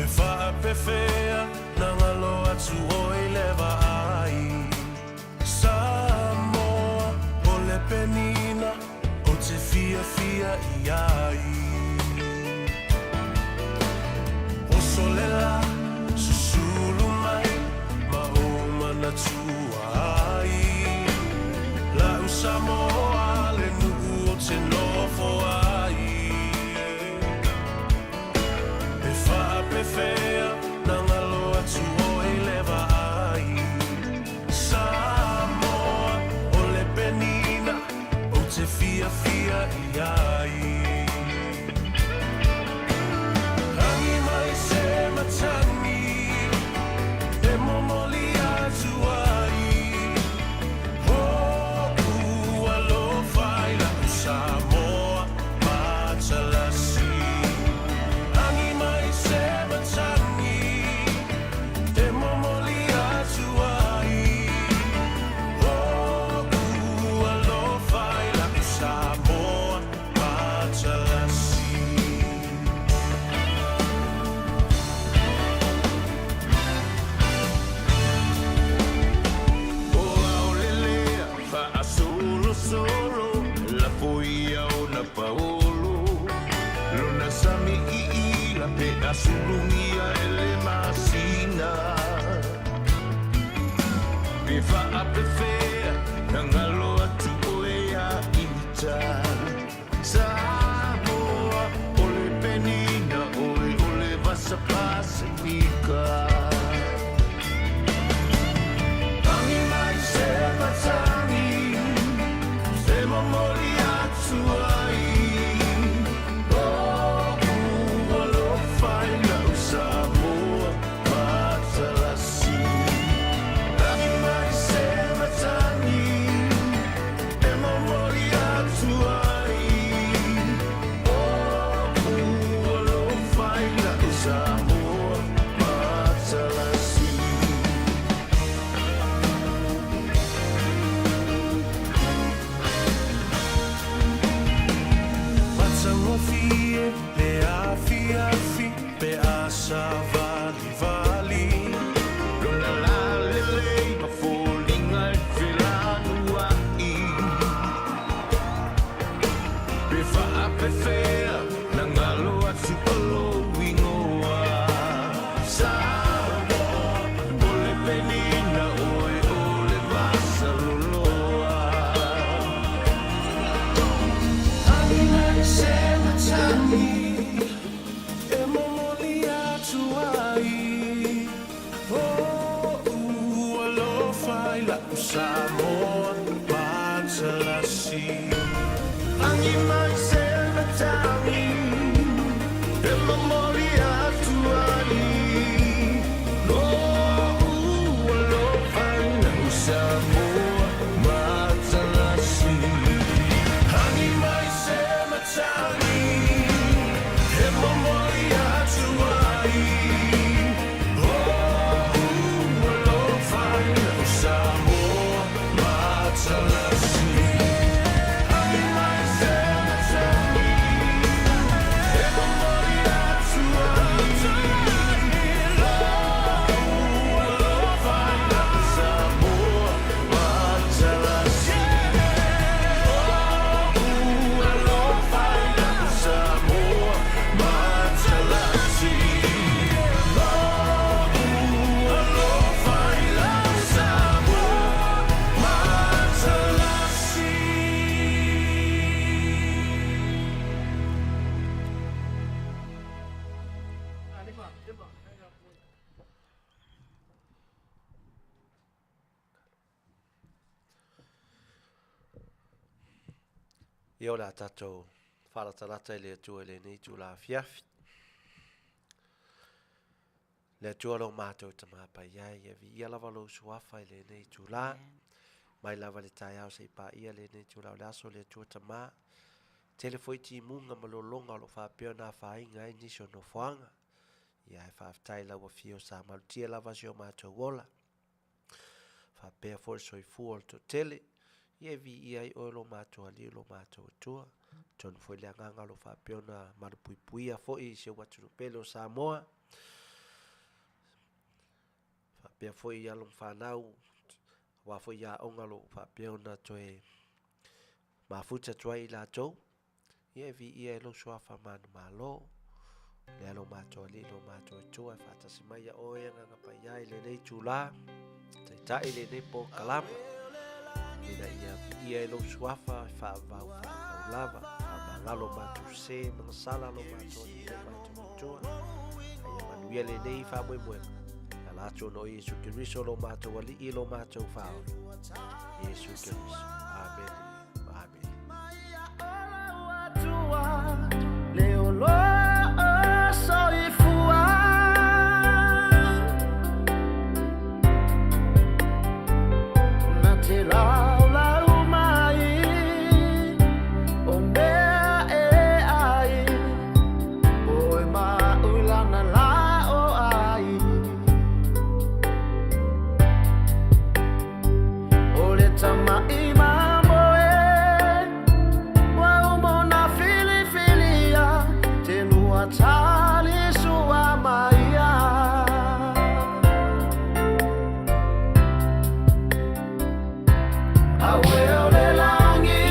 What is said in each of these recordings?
Pe faapefea na galo atu oe i le vaai Samoa o le penina ou te fiafia i ai Oso le la, susulu mai ma ou manatua ai La'u Samoa le nuu ou te nofo ai Pe faapefea na galo atu oe i le vaai Samoa o le penina ou te fiafia i ai Agi mai se matagi e momoli atu ai Hoʻu alofa i la'u Samoa matalasi Agi mai se matagi e momoli atu ai Hoʻu alofa i la'u Samoa matalasi. O aolelea faasolosolo lafo ia ona paolo lona sami iila pe a sulugia e le masina pe faapefea na galo atu oe ia ita Samoa o le penina oe o le vasa Pasifika. Agi mai se matagi e momoli atu ai O'u alofa i la'u Samoa matalasi Agi mai se matagi e momoli atu ai O'u alofa i la'u Samoa matalasi. Matagofie le afiafi pe a savalivali. Lona lalelei ma foliga e felanua'i Pe faapefea na galo atu o lou igoa Samoa o le penina oe o le vasa loloa. Agi mai se matagi e momoli atu ai O'u alofa i la'u Samoa matalasi. Agi mai se matagi e momoli atu ai O'u alofa i la'u Samoa matalasi. Agi mai se matagi e momoli atu ai O'u alofa i la'u Samoa matalasi. Agi mai se matagi e momoli atu ai O'u alofa i la'u Samoa matalasi. O'u alofa i la'u Samoa matalasi. O'u alofa i la'u Samoa matalasi. Ia o le a tatou faalatalata i le Atua i lenei itula afiafi. Le Atua lo matou Tama Paia, ia viia lava lou suafa i lenei itula. Mai lava le taeao seia paia lenei itula o le aso le Atua Tama. Tele foi timuga ma lologa o lo o faapea ona afaina ai nisi o nofoaga. Ia ae faafetai i lau afio sa malutia lava si o matou ola. Faapea foi le soifua o le toatele, ia e viia ai oe lo matou Alii lo matou Atua. Atonu foi le agaga o lo o faapea ona malupuipuia foi i si ou atunuu pele o Samoa. Faapea foi i alo ma fanau aua foi aoga o lo o faapea ona toe mafuta atu ai i latou. Ia e viia e lou suafa manumalo. Lea lo matou Alii lo matou Atua e faatasi mai ia oe Agaga Paia i lenei itula, taitai lenei polokalame, ina ia viia e lou suafa e faavavau faavavau lava, faamagalo matou sē ma gasala lo matou Alii lo matou Atua, a ia manuia lenei faamoemoega, e ala atu ona o Iesu Keriso lo matou Alii lo matou Faaola. Iesu Keriso. Amene. Amene. O le tamaʻi mamoe ua uma ona filifilia te lua tali sua ma ia. Aue o le lagi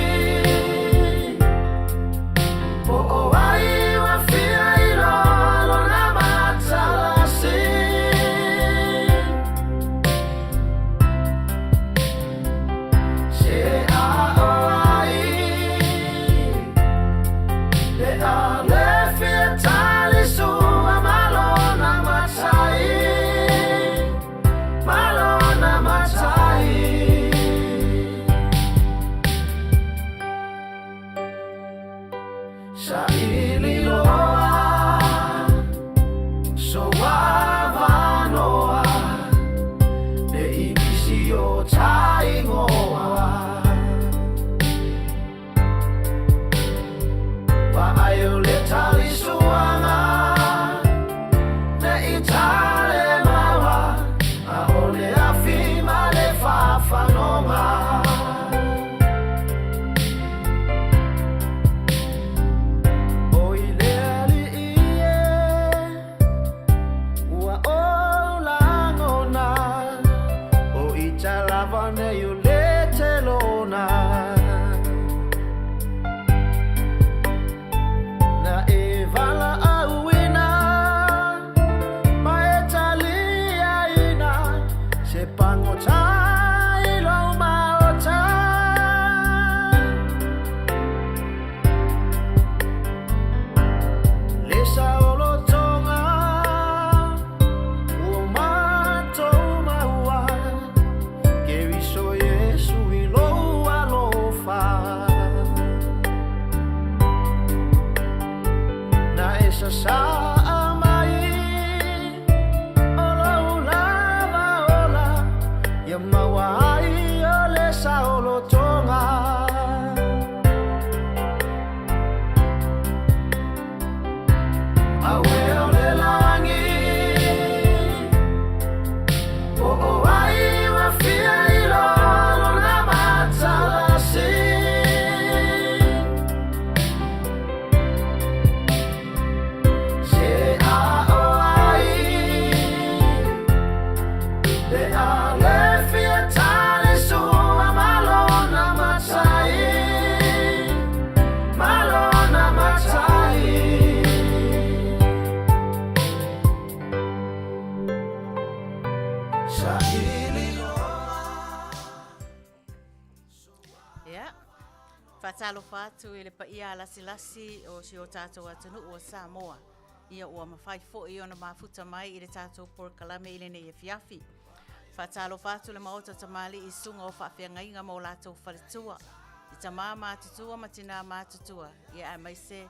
po o ai ua fia iloa lona matalasi. Se a o ai le a le fia tali sua malona matai malona matai. Saili loa so avanoa ne i misi o taingoa. Vaai o le tali suaga ne i tale maua a o le afi ma le fafanoga. O i le alii e ua ou lagona o ita lava nei o le telona. Na e valaauina ma e taliaina se pagota i lou maota. Le saolotoga ua matou maua Keriso Iesu i lou alofa. Na e sasaa mai o lou lava ola ia maua ai o le saolotoga. Aue o le lagi po o ai ua fia iloa lona matalasi. Se a o ai le a le fia tali sua malona matai malona matai. Saili loa. Ia, faatalofa atu i le paia lasilasi o si o tatou atunuu o Samoa. Ia ua mafai foi ona mafuta mai i le tatou polokalame i lenei afiafi. Faatalofa atu le Maota Tamalii i susuga o faafeagaiga ma o latou faletua, i tama matutua ma tina matutua, ia aemaise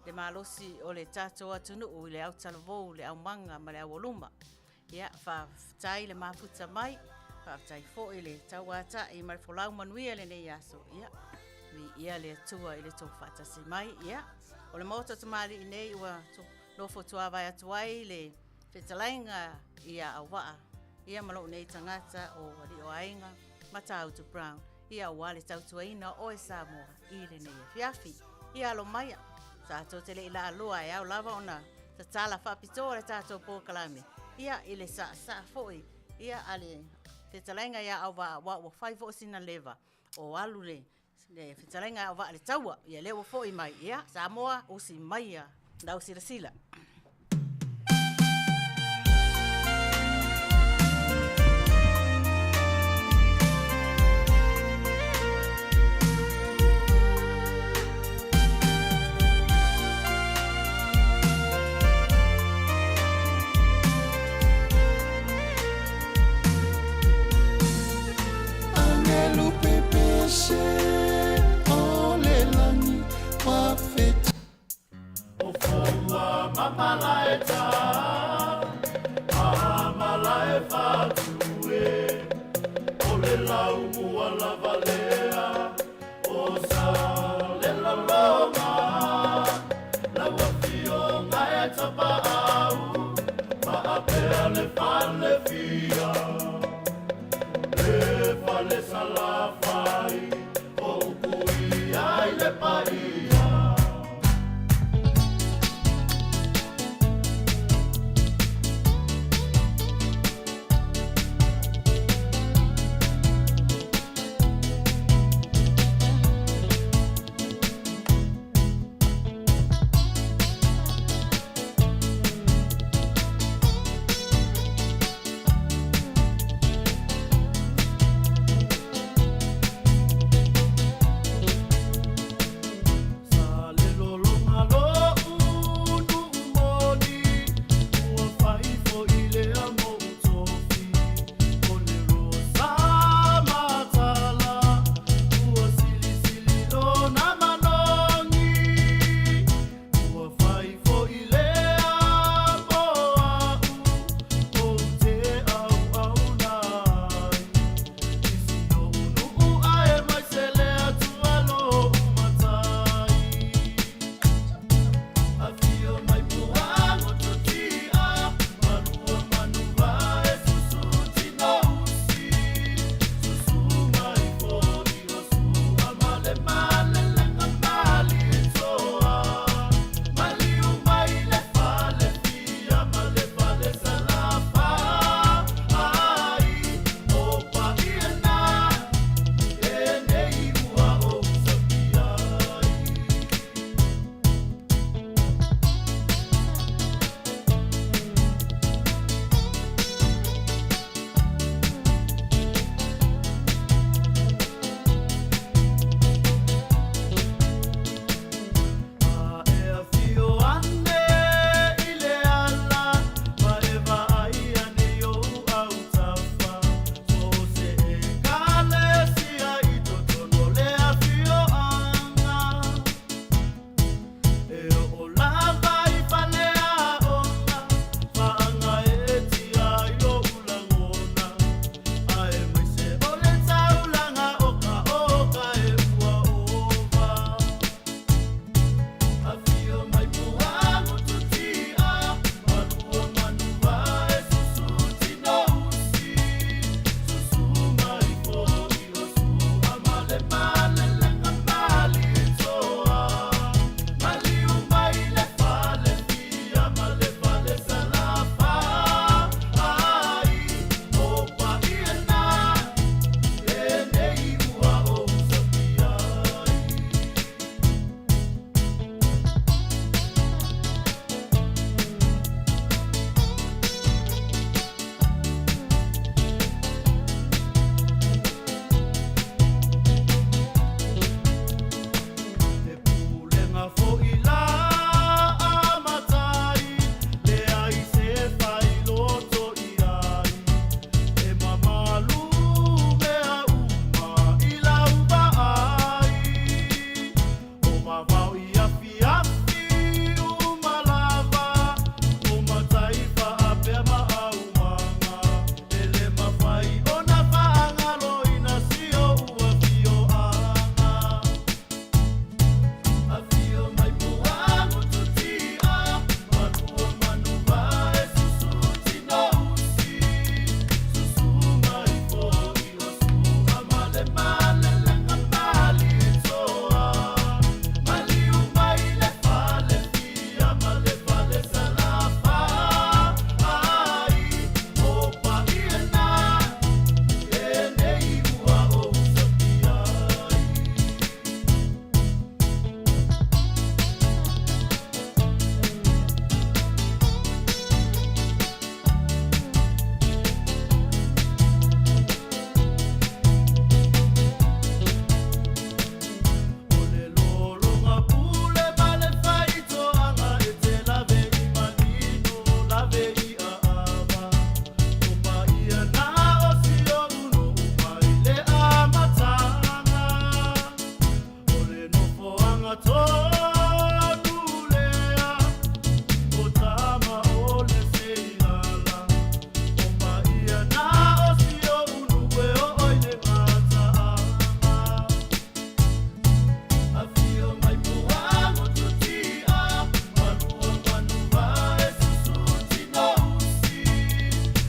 le malosi o le tatou atunuu i le autalavou, le aumaga ma le aualuma. Ia, faafetai le mafuta mai, faafetai foi le tauatai ma le folau manuia i lenei aso. Ia, viia le Atua i le tou faatasi mai. Ia, o le Maota Tamalii nei ua nofo tuavae atu ai le fetalaiga ia Auvaa, ia ma lou nei tagata o Alii-o-Aiga, Matautu Brown, ia aua le tautuaina o oe Samoa i lenei afiafi. Ia alo maia, tatou te le i laalua e ao lava ona tatala faapitoa le tatou polokalame. ia i le saasaa foi ia a le fetalaiga ia Auvaa aua ua fai foi sina leva o alu le le fetalaiga ia Auvaa i le taua. Ia lea ua foi mai, ia Samoa usi maia lau silasila. Angelu pepese o le lani wa feti. tulaga tonu lea o tama o le seilala o paia na o si ou nuu e oo i le mataaga. Afio mai Puago Tutia, Malua Manuva e susu Tinousi,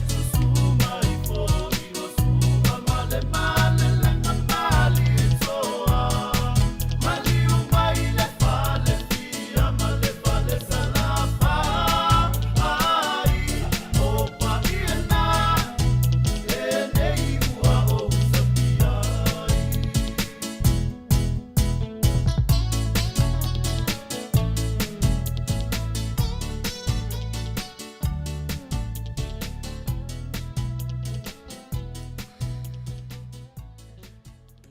susu mai foi o Sua ma le Malelega Malitoa, maliu mai le fale fia ma le fale Salapa, ai o paia na lenei ua ou sapia ai.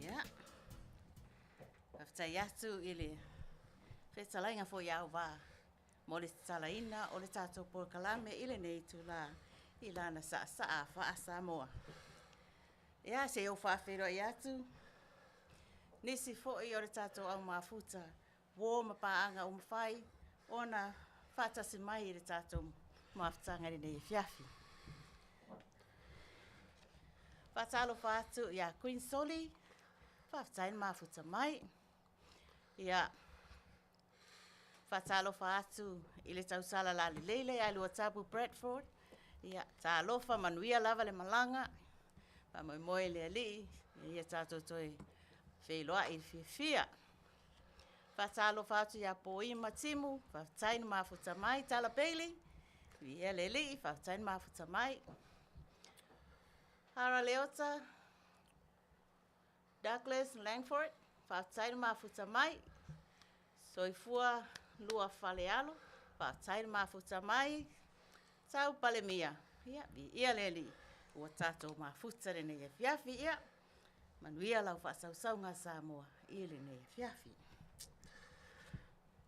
Ia. Faafetai atu i le fetalaiga foi ia Auvaa mo le tatalaina o le tatou polokalame i lenei itula i lana saasaa faa-Samoa. Ia, se i ou faafeiloai atu nisi foi o le tatou au mafuta uo ma paaga ua mafai ona faatasi mai i le tatou mafutaga i lenei afiafi. Faatalofa atu ia Queen Soli, faafetai le mafuta mai. Ia, faatalofa atu i le tausala lalelei lea ia Luatapu Bradford. Ia, talofa manuia lava le malaga. Faamoemoe i le Alii ina ia tatou toe feiloai i le fiafia. Faatalofa atu ia Poima Timu, faafetai le mafuta mai. Tala Bailey, viia le Alii, faafetai le mafuta mai. Hara Leota, Douglas Langford, faafetai le mafuta mai. Soifua Lua Falealo, faafetai le mafuta mai. Tau Palemia, ia, viia le Alii, ua tatou mafuta lenei afiafi. Ia, manuia lau faasausauga Samoa i lenei afiafi.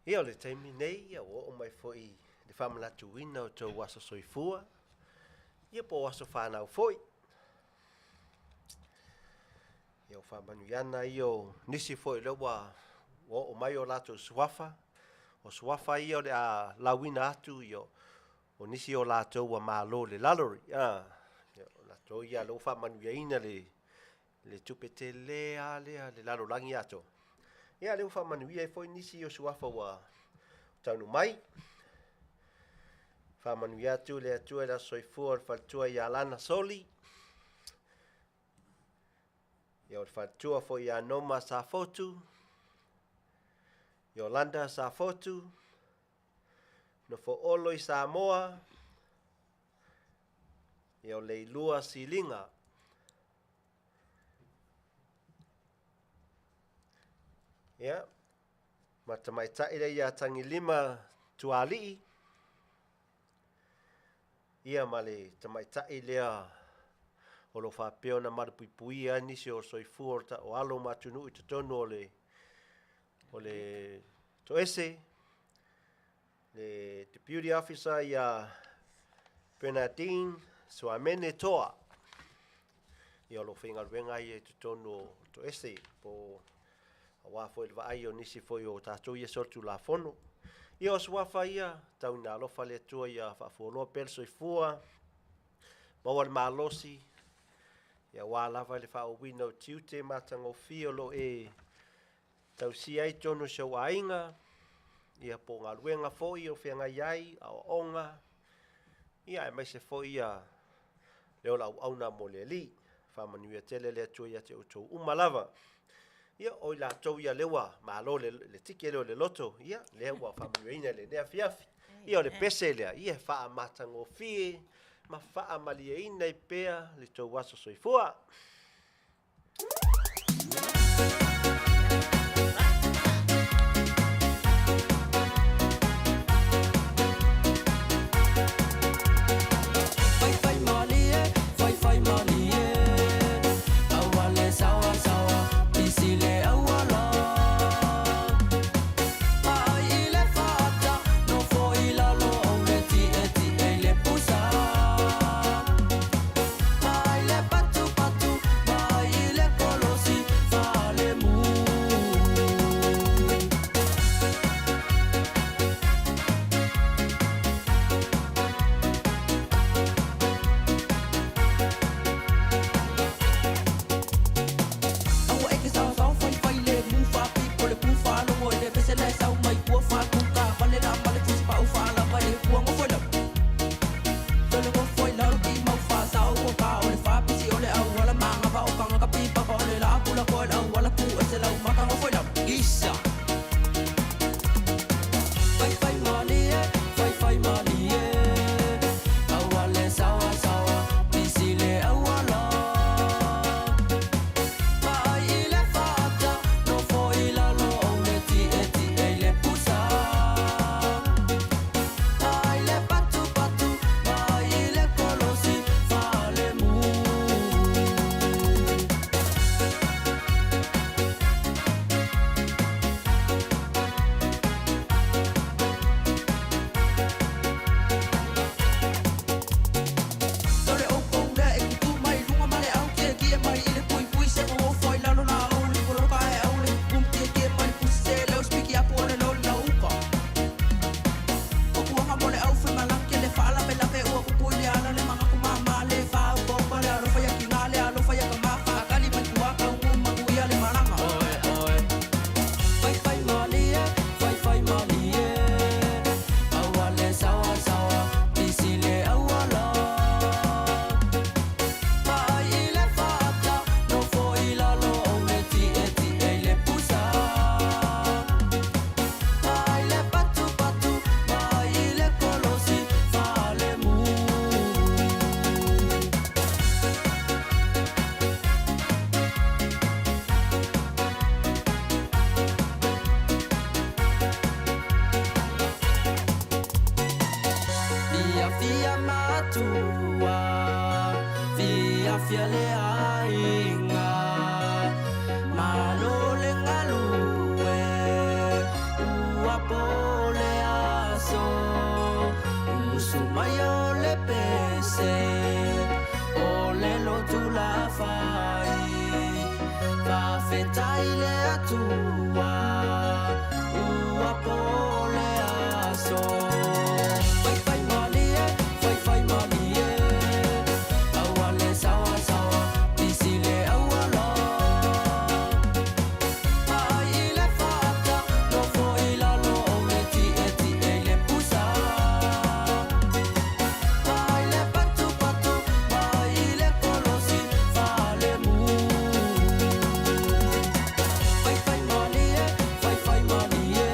Ia, o le taimi nei, ia, ua oo mai foi i le faamanatuina o tou aso soifua, ia po o aso fanau foi. Ia, o faamanuiana ia o nisi foi o lea ua oo mai o latou suafa. O suafa ia o le a lauina atu, ia, o nisi o latou ua malo i le lalori. Ia, o latou ia o lea ua faamanuiaina le le tupe tele lava lea le lalolagi atoa. Ia, o lea ua faamanuia ai foi nisi o suafa ua taunuu mai. Faamanuia atu le Atua i le aso soifua o le faletua ia Lana Soli, ia o le faletua foi ia Noma Safotu, Yolanda Safotu, Nofoolo i Samoa, ia o Leilua Siliga. Ia, ma tamaitai lea ia Tagilima Tualii, ia ma le tamaitai lea o lo o faapea ona malupuipuia ai nisi o soifua o alo ma atunuu i totonu o le o le toese, le Deputy Officer ia Bernardine Suamene Toa. Ia o lo o faigaluega ai i totonu o Toese po o aua foi le vaai o nisi foi o tatou ia solitulafono. Ia o suafa ia, tau ina alofa le Atua ia faafualoa pea le soifua, maua le malosi, ia aua lava le faaauauina o tiute matagofie o lo o e tausia ai totonu o si ou aiga, ia po o galuega foi o feagai ai, aoaoga, ia aemaise foi ia le ola auauna mo le Alii. Faamanuia tele le Atua ia te outou uma lava. Ia, o i latou ia lea ua malo le, le tike lea o le loto, ia, lea ua faamanuiaina i lenei afiafi. Ia, o le pese lea, ia e faamatagofie ma faamalieina ai pea le tou aso soifua. po le aso Usu mai o le pese O le lotu la fai Faafetai le Atua Ua po le aso Fai fai malie, fai fai malie Aua le sawa sawa Pisi le auala Vaai i le fata Nofo i lalo o le tietie i le pusa Vaai le patupatu Vaai i le kolosi Falemu Fai fai malie, fai fai malie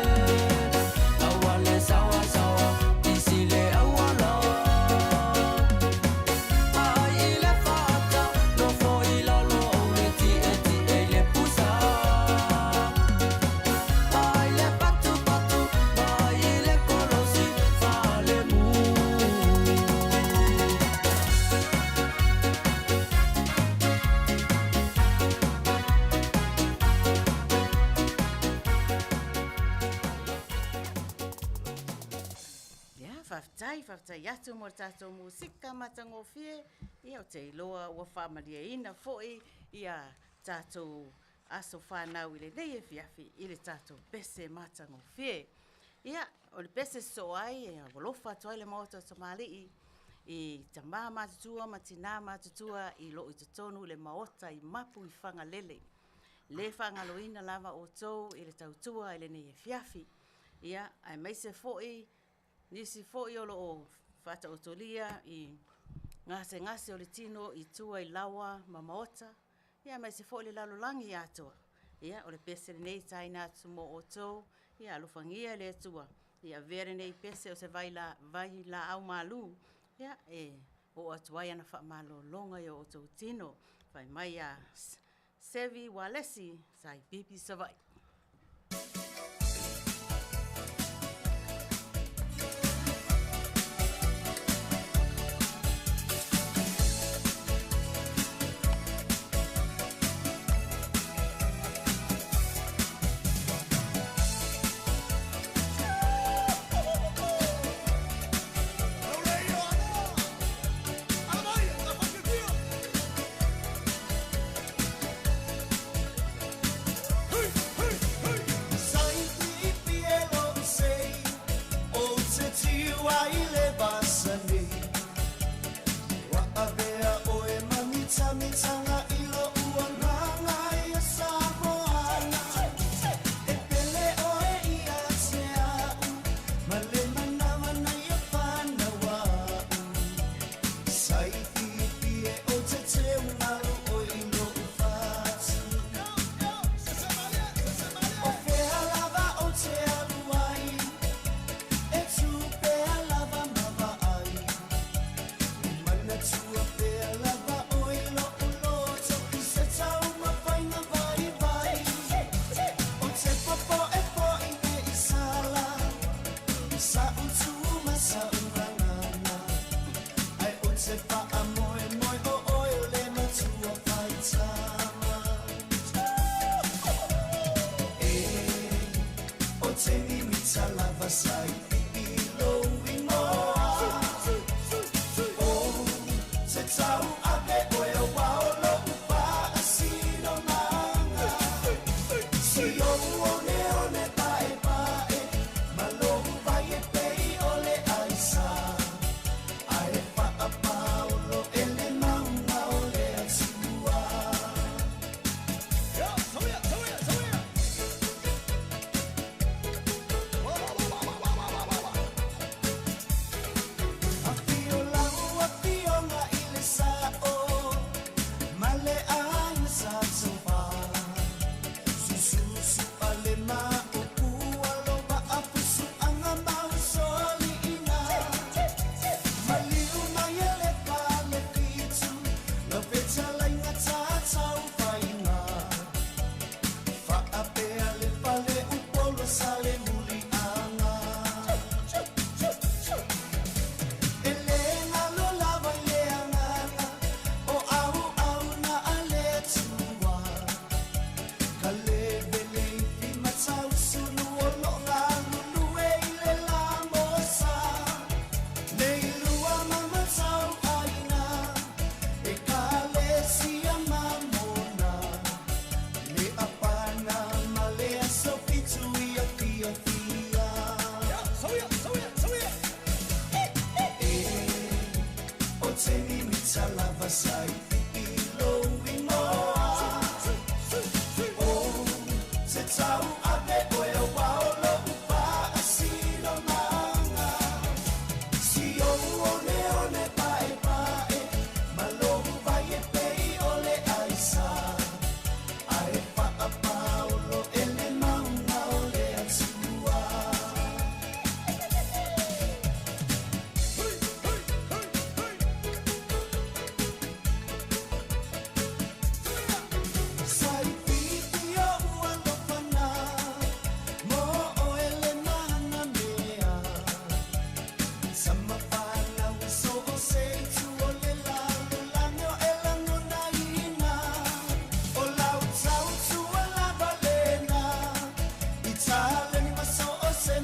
Aua le sawa sawa Pisi le auala Vaai i le fata Nofo i lalo o le tietie i le pusa Vaai le patupatu Vaai i le kolosi Falemu. Ia, faafetai, faafetai atu mo le tatou musika matagofie. Ia, ou te iloa ua faamalieina foi ia tatou aso fanau i lenei afiafi i le tatou pese matagofie. Ia, o le pese sosoo ai e alofa atu ai le Maota o Tamalii i tama matutua ma tina matutua i loo i totonu i le Maota i Mapu i Fagalele. Le faagaloina lava outou i le tautua i lenei afiafi. Ia, aemaise foi nisi foi o lo o faataotolia i gasegase o le tino i tua i laoa ma maota, ia aemaise foi le lalolagi atoa. Ia, o le pese lenei e taina atu mo outou, ia alofagia e le Atua, ia avea lenei pese o se vailaau malu, ia e oo atu ai ana faamalologa i o outou tino. Fai mai a Sevi Walesi sa i Pipi Savaii.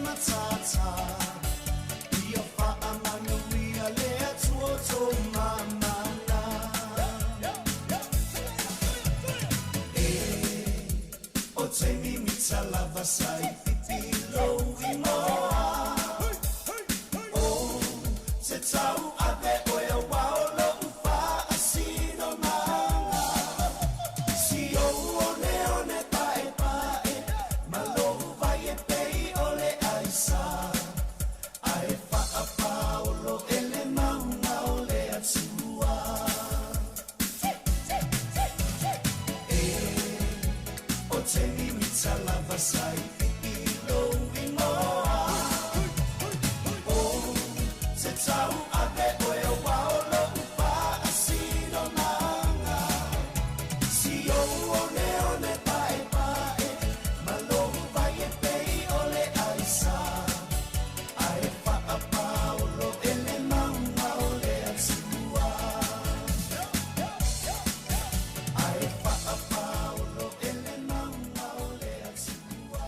matata Ia faamanuia le Atua tou mamana E o te mimita lava sa i pipi lou inoa O te tauave oe auā o lou faasinomaga Si ou oneone paepae ma lou vai e pei o le aisa Ae faapaolo e le mauga o le Atua E o te mimita lava sa i pipii lou inoa O te tauave oe auā o lou faasinomaga Si ou oneone paepae ma lou vai e pei o le aisa Ae faapaolo e le mauga o le Atua Ae faapaolo e le mauga o le Atua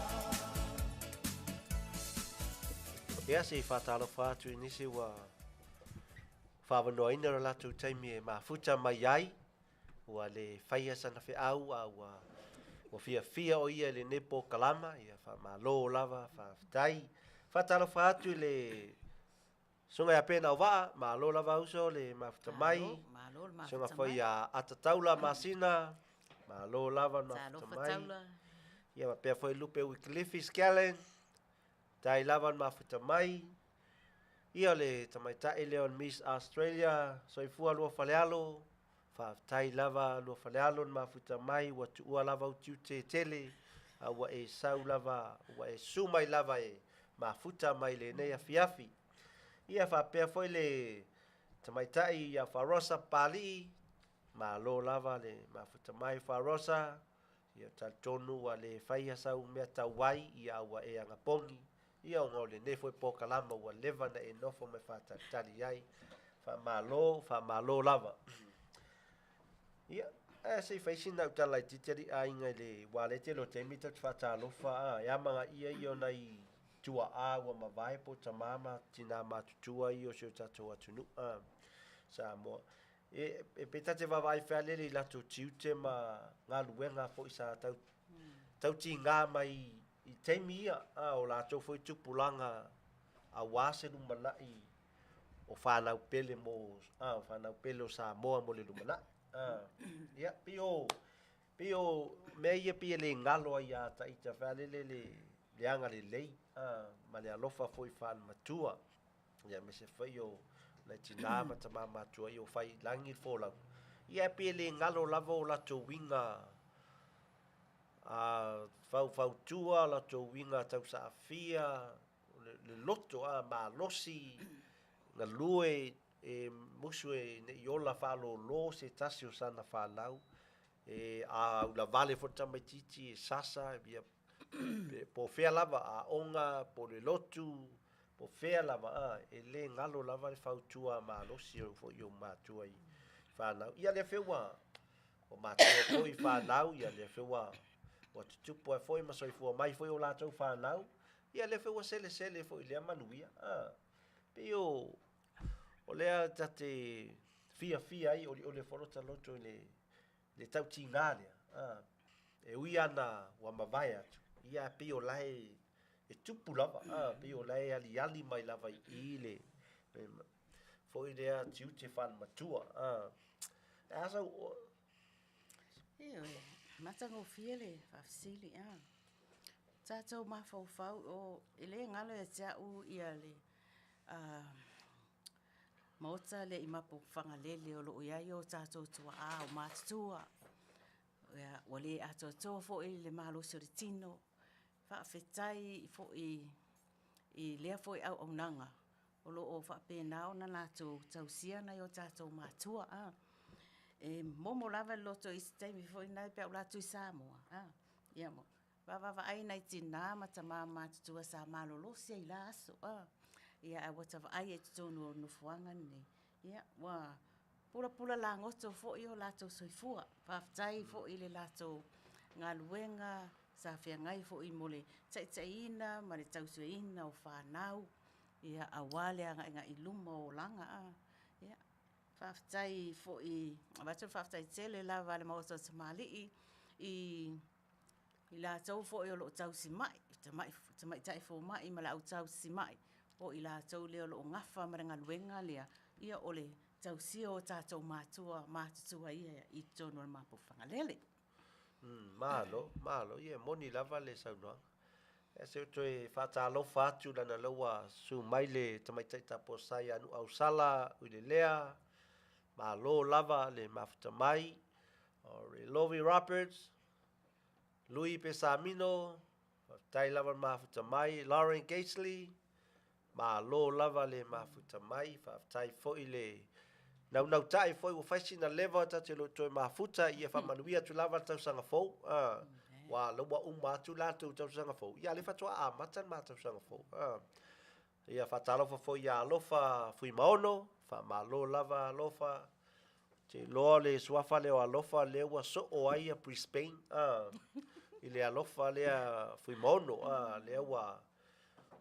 Ia, se i faatalofa atu i nisi ua faaavanoaina lo latou taimi e mafuta mai ai, ua le faia sana feau a ua ua fiafia o ia i lenei polokalama, ia faamalo lava, faafetai. Faatalofa atu i le Susuga ia Pena Auvaa, malo lava uso le mafuta mai. Malo, malo le Susuga mafuta foi mai. ia Atataula Masina, malo lava le mafuta Talofa mai. Taula. Ia faapea foi Lupe Wycliffe Skellen, tai lava le mafuta mai. Ia o le tamaitai lea o le Miss Australia, soifua lua falealo, faafetai lava lua falealo le mafuta mai, ua tuua lava ou tiute tele, a ua e sau lava, ua e susu mai lava e mafuta mai lenei afiafi. Ia faapea foi le tamaitai ia Farosa Papalii, malo lava le mafuta mai Farosa, ia talitonu ua le faia sau mea tauai, ia a ua e agapogi, ia ona o lenei foi polokalama ua leva ona e nofo ma e faatalitali ai. Faamalo, faamalo lava. Ia, ae se i fai sina au tala laitiiti alii aiga i le aua o lea e tele o taimi tatou te faatalofa a, e amanaia ia o nai tuaa ua mavae po o tama ma tina matutua ia o si o tatou atunuu a Samoa. E, e pei ta te vaavaai fealele i latou tiute ma galuega foi sa tau tautiga mai i taimi ia, a o latou foi tupulaga aua se lumanai o fanau pele mo a o fanau pele o Samoa mo le lumanai. A, ia, pei o pei o mea ia pei e le galo ai ia ita fealele le le agalelei a ma le alofa foi faale-matua. Ia aemaise foi o nai tina ma tama matutua ia ua fai i lagi le folauga. Ia ae pei e le galo lava o latou uiga a faufautua, latou uiga tausaafia, le, le loto a malosi, galue e musu e ne i ola faalōlō se tasi o sana fanau, e a ulavale foi le tamaitiiti e sasa, ia po o fea lava, aoga, po o le lotu, po o fea lava, a, e le galo lava le fautua malosi o foi o matua i fanau. Ia lea foi ua ua matua foi fanau, ia lea foi ua ua tutupu ai foi ma soifua mai foi o latou fanau, ia lea foi ua selesele foi i lea manuia. A, pei o o lea ta te fiafia ai olioli ai foi lota loto i le le tautiga lea. A, e ui ana ua mavae atu, ia ae pei o la e e tupu lava, a, pei o la e aliali mai lava i i le foi lea tiute faale-matua. A, e a sau Ioe, matagofie le faafesili a. Tatou mafaufau o e le galo ia te au ia le maota lea i Mapo Fagalele o lo o i ai o tatou tuaa o matutua. Ia, ua le atoatoa foi le malosi o le tino. Faafetai foi i lea foi auaunaga o lo o faapena ona latou tausia nai o tatou matua. A. E momo lava le loto i se taimi foi lena pe a ou alu atu i Samoa, a, ia vaavaai nai tina ma tama matutua sa malolosi ai i la aso, a. Ia ae ua ta vaai i totonu o nofoaga nei, ia ua pulapula lagoto foi o latou soifua. Faafetai foi i le latou galuega. sa feagai foi mo le taitaiina ma le tausiaina o fanau, ia, aua le agaigai i luma o olaga, a. Ia, faafetai foi, avatu le faafetai tele lava a le Maota o Tamalii i i latou foi o lo o tausimai, tamaitai fomai ma le au tausimai, o i latou lea o lo o gafa ma le galuega lea, ia o le tausia o tatou matua matutua ia i totonu o le Mapuifagalele. Malo, malo. Ia e moni lava le saunoaga. Ia se i ou toe faatalofa atu leaga o lea ua susu mai le tamaitai tapuasai ia Nuuausala Uilelea, malo lava le mafuta mai. O Relovi Roberts, Lui Pesamino, faafetai lava le mafuta mai. Lauren Gazeley, malo lava le mafuta mai. Faafetai foi le naunautai foi ua fai sina leva ta te le o toe mafuta, ia faamanuia atu lava le tausaga fou. Aua o lea ua uma atu la tou tausaga fou, ia a o lea faatoa amata le ma tausaga fou. Ia faatalofa foi ia Alofa Fuimaono, faamalo lava Alofa. Ou te iloa o le suafa lea o Alofa lea ua soo ai ia Brisbane a, i le Alofa lea Fuimaono a, lea ua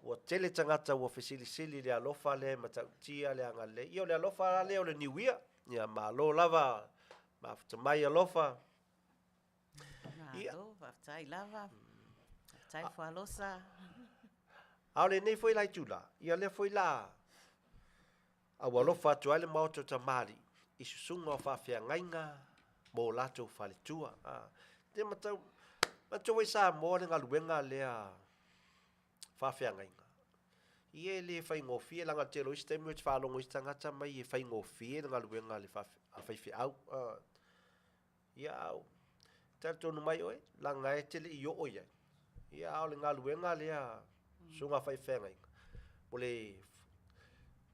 ua tele tagata ua fesilisili i le alofa lea e matautia le agalelei. Ia o le alofa la lea o le Niuia. Ia malo lava, mafuta mai alofa. Malo, faafetai lava. Faafetai Fualosa. A o lenei foi la itula, ia lea foi la a ua alofa atu ai le Maota o Tamalii i susuga o faafeagaiga mo o latou faletua. A, te matau, manatua foi Samoa le galuega lea faafeagaiga. Ia e le faigofie, leaga o le tele o isi taimi ou te faalogo i isi tagata mai e faigofie le galuega a le faifeau. Ia a o talitonu mai oe, leaga e te le i oo i ai. Ia a o le galuega lea, susuga faifeagaiga, mo le,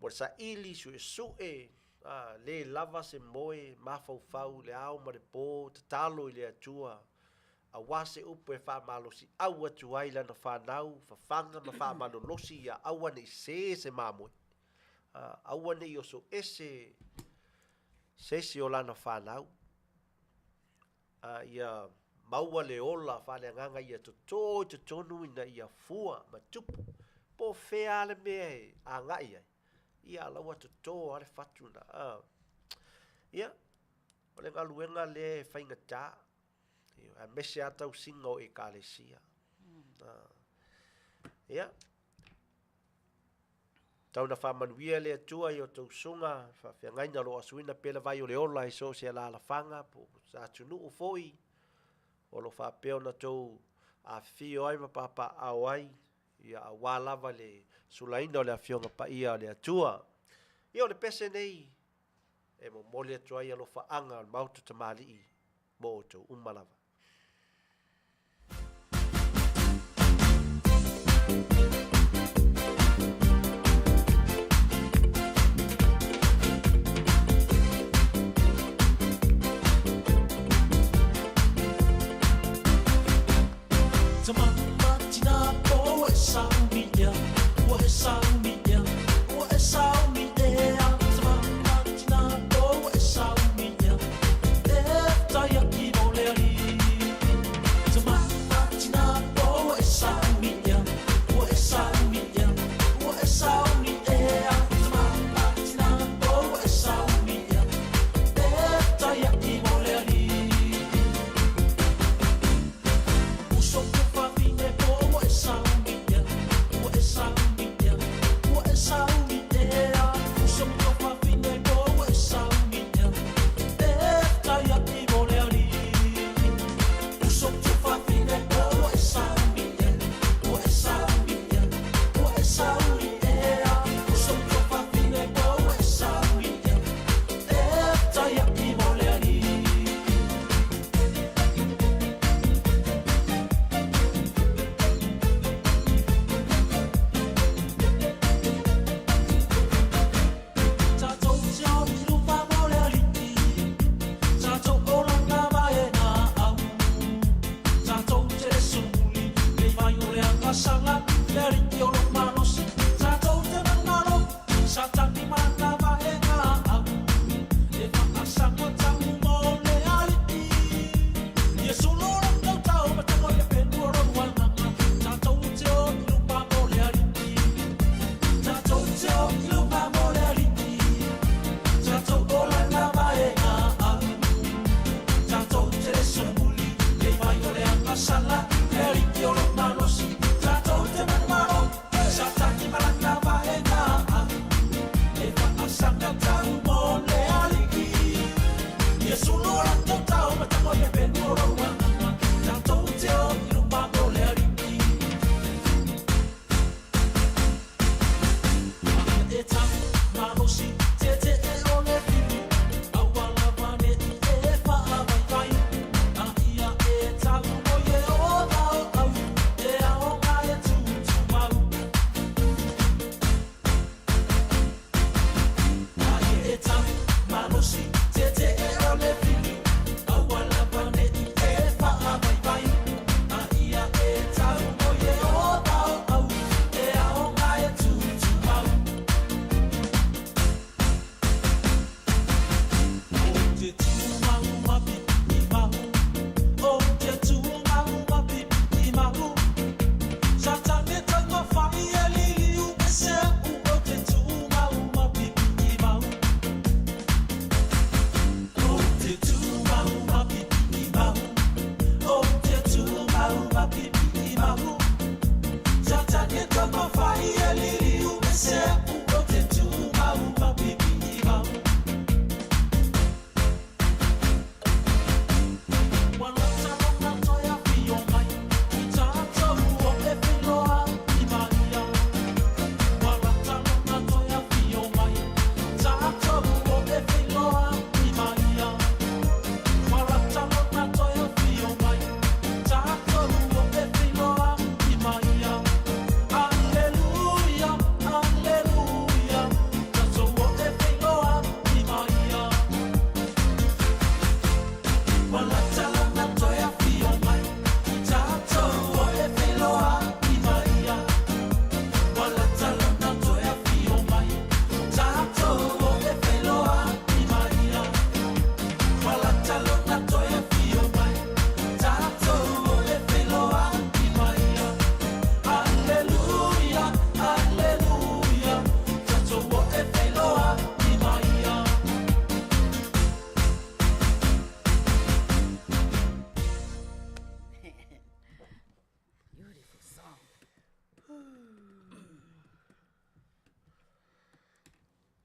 mo le saili, suesue, a, le lava se moe, mafaufau i le ao ma le po, tatalo i le Atua, aua se upu e faamalosiau atu ai i lana fanau, fafaga ma faamalolosi ia aua ne i sē se mamoe, a, aua ne i oso ese se isi o lana fanau, a ia maua le ola faaleagaga ia toto i totonu ina ia fua ma tupu, po o fea lava le mea e agai ai, ia a la ua toto lava le fatu lena. A. Ia, o le galuega lea e faigata, aemaise lava tausiga o Ekalesia. Ia, tau ina faamanuia le Atua i a outou usuga, faafeagaiga o lo o asuina pea le vai o le ola i so o se alaalafaga po o se atunuu foi o lo o faapea ona outou afifio ai ma papaaao ai, ia aua lava le sulaina o le Afioga Paia a le Atua. Ia o le pese nei e momoli atu ai alofaaga o le Maota Tamalii mo outou uma lava.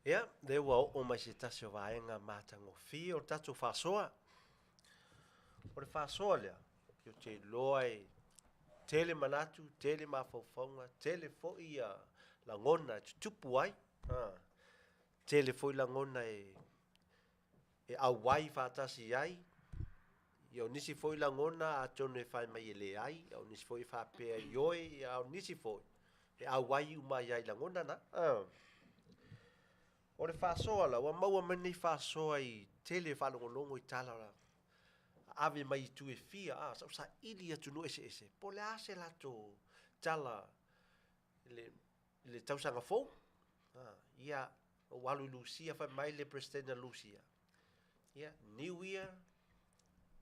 Ia, lea ua oo mai se tasi o vaega matagofie o le tatou faasoa. O le faasoa lea, ou te iloa e tele manatu, tele mafaufauga, tele foi ia lagona e tutupu ai, tele foi lagona e auai faatasi ai, ia o nisi foi lagona atonu e fai mai e leai, a o nisi foi e faapea ioe, a o nisi foi e auai uma ai lava i lagona na. O le faasoa la, ua maua mai lenei faasoa i tele faalogologo i tala ave mai itu e fia, a, sa ou saili i atunuu eseese, po o le a se latou tala i le tausaga fou. Ia, ou alu i Lusia, fai mai le Peresetene a Lusia, ia, New Year,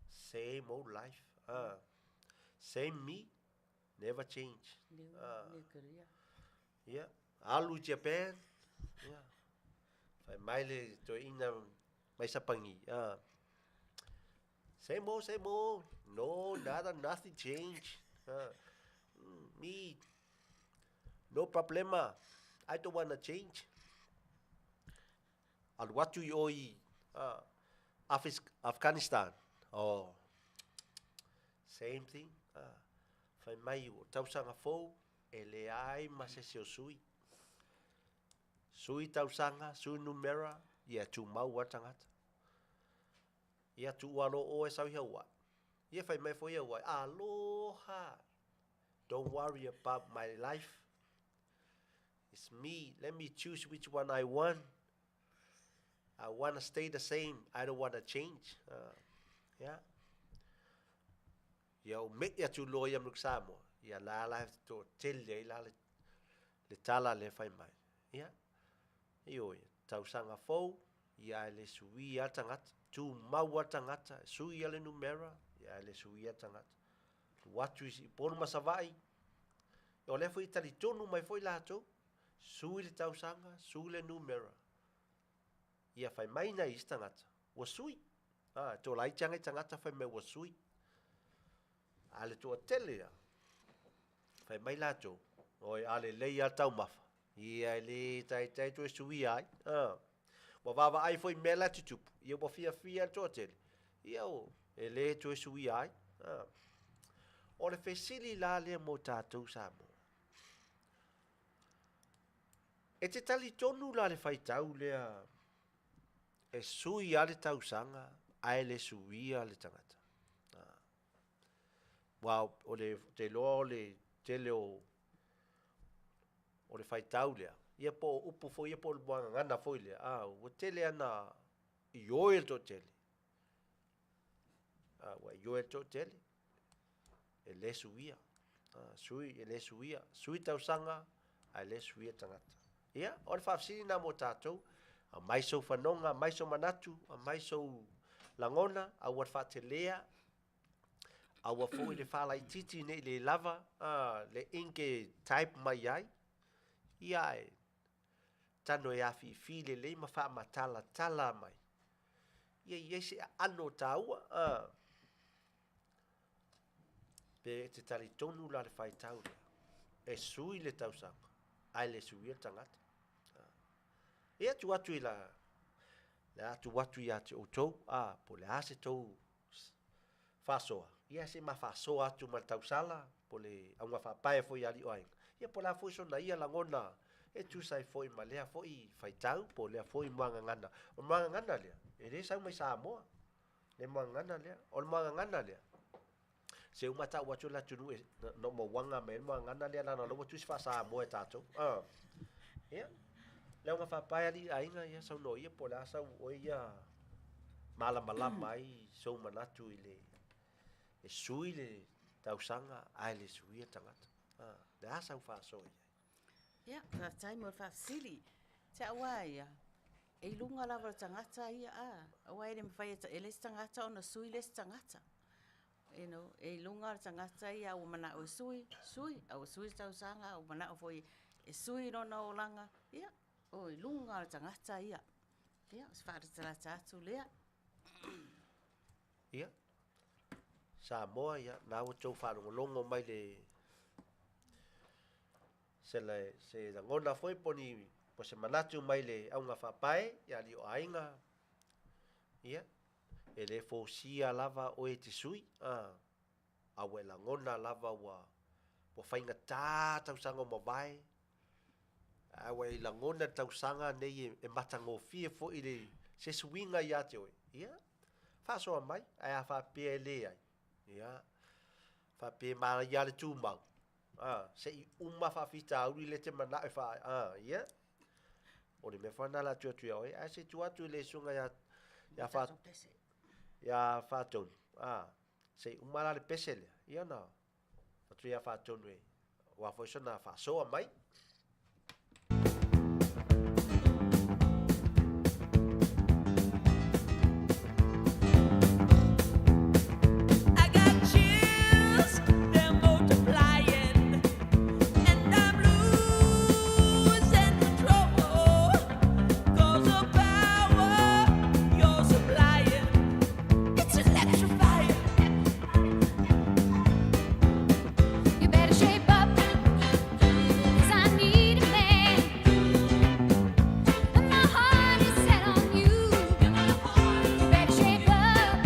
same old life, same me, never change. New, new career. Ia, alu i Japan, ia, fai mai le toeaina mai Sapani, same old, same old, no, nada, nothing change. Me, no problema, I don't wanna change. Alu atu i o i Afghanistan, oh, same thing. Fai mai ua tausaga fou, e leai ma se isi o sui. Sui tausaga, sui numera, ia tumau lava le tagata. Ia tuua loa oe sau i Hawaii. Ia fai mai foi Hawaii, aloha, don't worry about my life. It's me, let me choose which one I want. I wanna stay the same, I don't wanna change. Yeah. Ia ou me'i atu loa ia Amerika Samoa, ia la la e toatele ai la le tala lea e fai mai. Ia, ioe, tausaga fou, ia e le suia lava le tagata, tumau lava le tagata, e sui lava le numera, ia e le suia le tagata. Alu atu i Upolu ma Savaii, o lea foi e talitonu mai foi latou, sui le tausaga, sui le numera. Ia fai mai nai isi tagata, ua sui. A, e toalaiti lava nai tagata fai mai ua sui. A le toatele lava, fai mai latou, oi, a lelei lava le taumafa, ia e le taitai toe suia ai. A, ua vaavaai foi i mea la e tutupu, ia ua fiafia le toatele, ia e le toe suia ai. A. O le fesili la lea mo tatou Samoa, e te talitonu la le faitau lea e sui lava le tausaga ae le suia le tagata? Aua o le, ou te iloa o le tele o o le faitau lea, ia po o upu foi ia po o le muagagana foi lea, a, ua tele lava ina ioe le toatele, a, ua ioe le toatele, e le suia, sui, e le suia, sui tausaga ae le suia tagata. Ia, o le faafesili lena mo tatou, aumai sou fanoga, aumai sou manatu, aumai sou lagona, aua le faatelea, aua foi le faalaitiiti ne i le lava le ink e type mai ai, ia ae tano e afifi lelei ma faamatalatala mai, ia i ai se aano taua. Pe e te talitonu la le faitau lea, e sui le tausaga, ae le suia le tagata. Ia tuu atu i la, le a tuu atu ia te outou, a, po o le a se tou faasoa, ia se ma faasoa atu ma le tausala, po o le auga faapae foi a alii o aiga, ia po o le a foi sona ia lagona e tusa ai foi ma lea foi faitau, po o lea foi muagagana. O le muagagana lea, e le sau mai Samoa, le muagagana lea. O le muagagana lea, se uma tau atu le atunuu e no mauaga mai ai le muagagana lea, leaga o la ua tusi faa-Samoa e tatou. Ia, le auga faapae alii aiga, ia saunoa ia po o le a sau oe ia malamalama ai sou manatu i le e sui le tausaga ae le suia le tagata. Le a sau faasoa i ai? Ia, faafetai mo le faafesili. Te au lava ia, e i luga lava o le tagata ia a, aua e le mafai e le isi tagata ona sui le isi tagata. You know, e i luga o le tagata ia ua manao e sui, sui, a ua sui le tausaga, a ua manao foi e sui lona olaga, ia, o i luga o le tagata ia. Ia, o se faalatalata atu lea. Ia, Samoa, ia, na ua outou faalogologo mai le se, le, se lagona foi po o ni Po se manatu mai le auga faapae ia alii o aiga, ia, e le fosia lava oe e te sui, a, a ua e lagona lava ua, ua faigata tausaga ua mavae, a ua e lagona le tausaga nei e matagofie foi le se suiga ia te oe, ia, faasoa mai, ae a faapea e leai, ia, faapea e manaia lava le tumau, a, se i uma faafitauli lea e te manao e faa, a, ia, o le mea foi lena o le a tuu atu ia oe, ae se i tuu atu i le susuga ia, ia, fa, ia Faatonu, a, se i uma la le pese lea, ia ona atu ia Faatonu e, aua foi sona faasoa mai. I got chills, they're multiplying, and I'm losing control. 'Cause the power you're supplying, it's electrifying. You better shape up, 'cause I need a man. And my heart is set on you. You better shape up,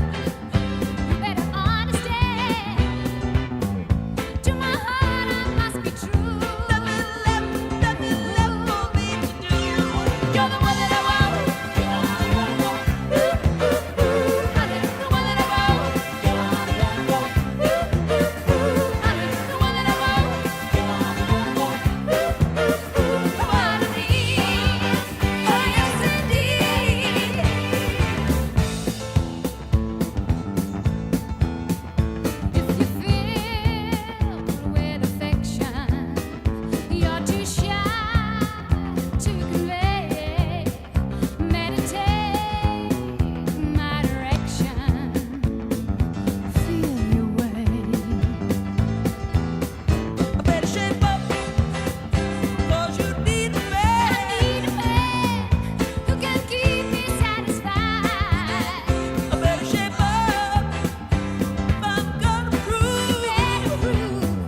you better understand. To my heart, I must be true. Nothing left, nothing left for me to do. You're the one that I want. Ooh, ooh, ooh, honey, the one that I want. Ooh, ooh, ooh, honey, the one that I want. Ooh, ooh, ooh, the one I need. Oh, yes, indeed. If you filled with affection, you're too shy to convey. Meditate my direction. Feel your way. I better shape up, 'cause you need a I man. need a man who can keep me satisfied. I better shape up if I'm gonna prove. Better prove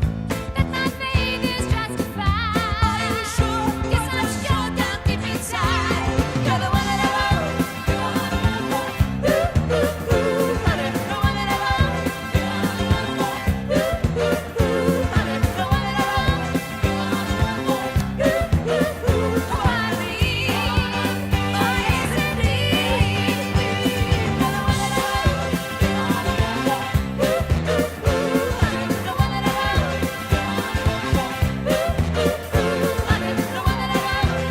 that my faith is justified. Are you sure? Yes, I'm sure down deep inside. You're the one that I want. Ooh, ooh, ooh, honey, the one that I want. Ooh, ooh, ooh, honey, the one that I want. Ooh, ooh, ooh, the one I need. Oh, yes, indeed. You're the one that I want. Ooh, ooh, ooh, honey, the one that I want. Ooh, ooh, ooh, honey, the one that I want.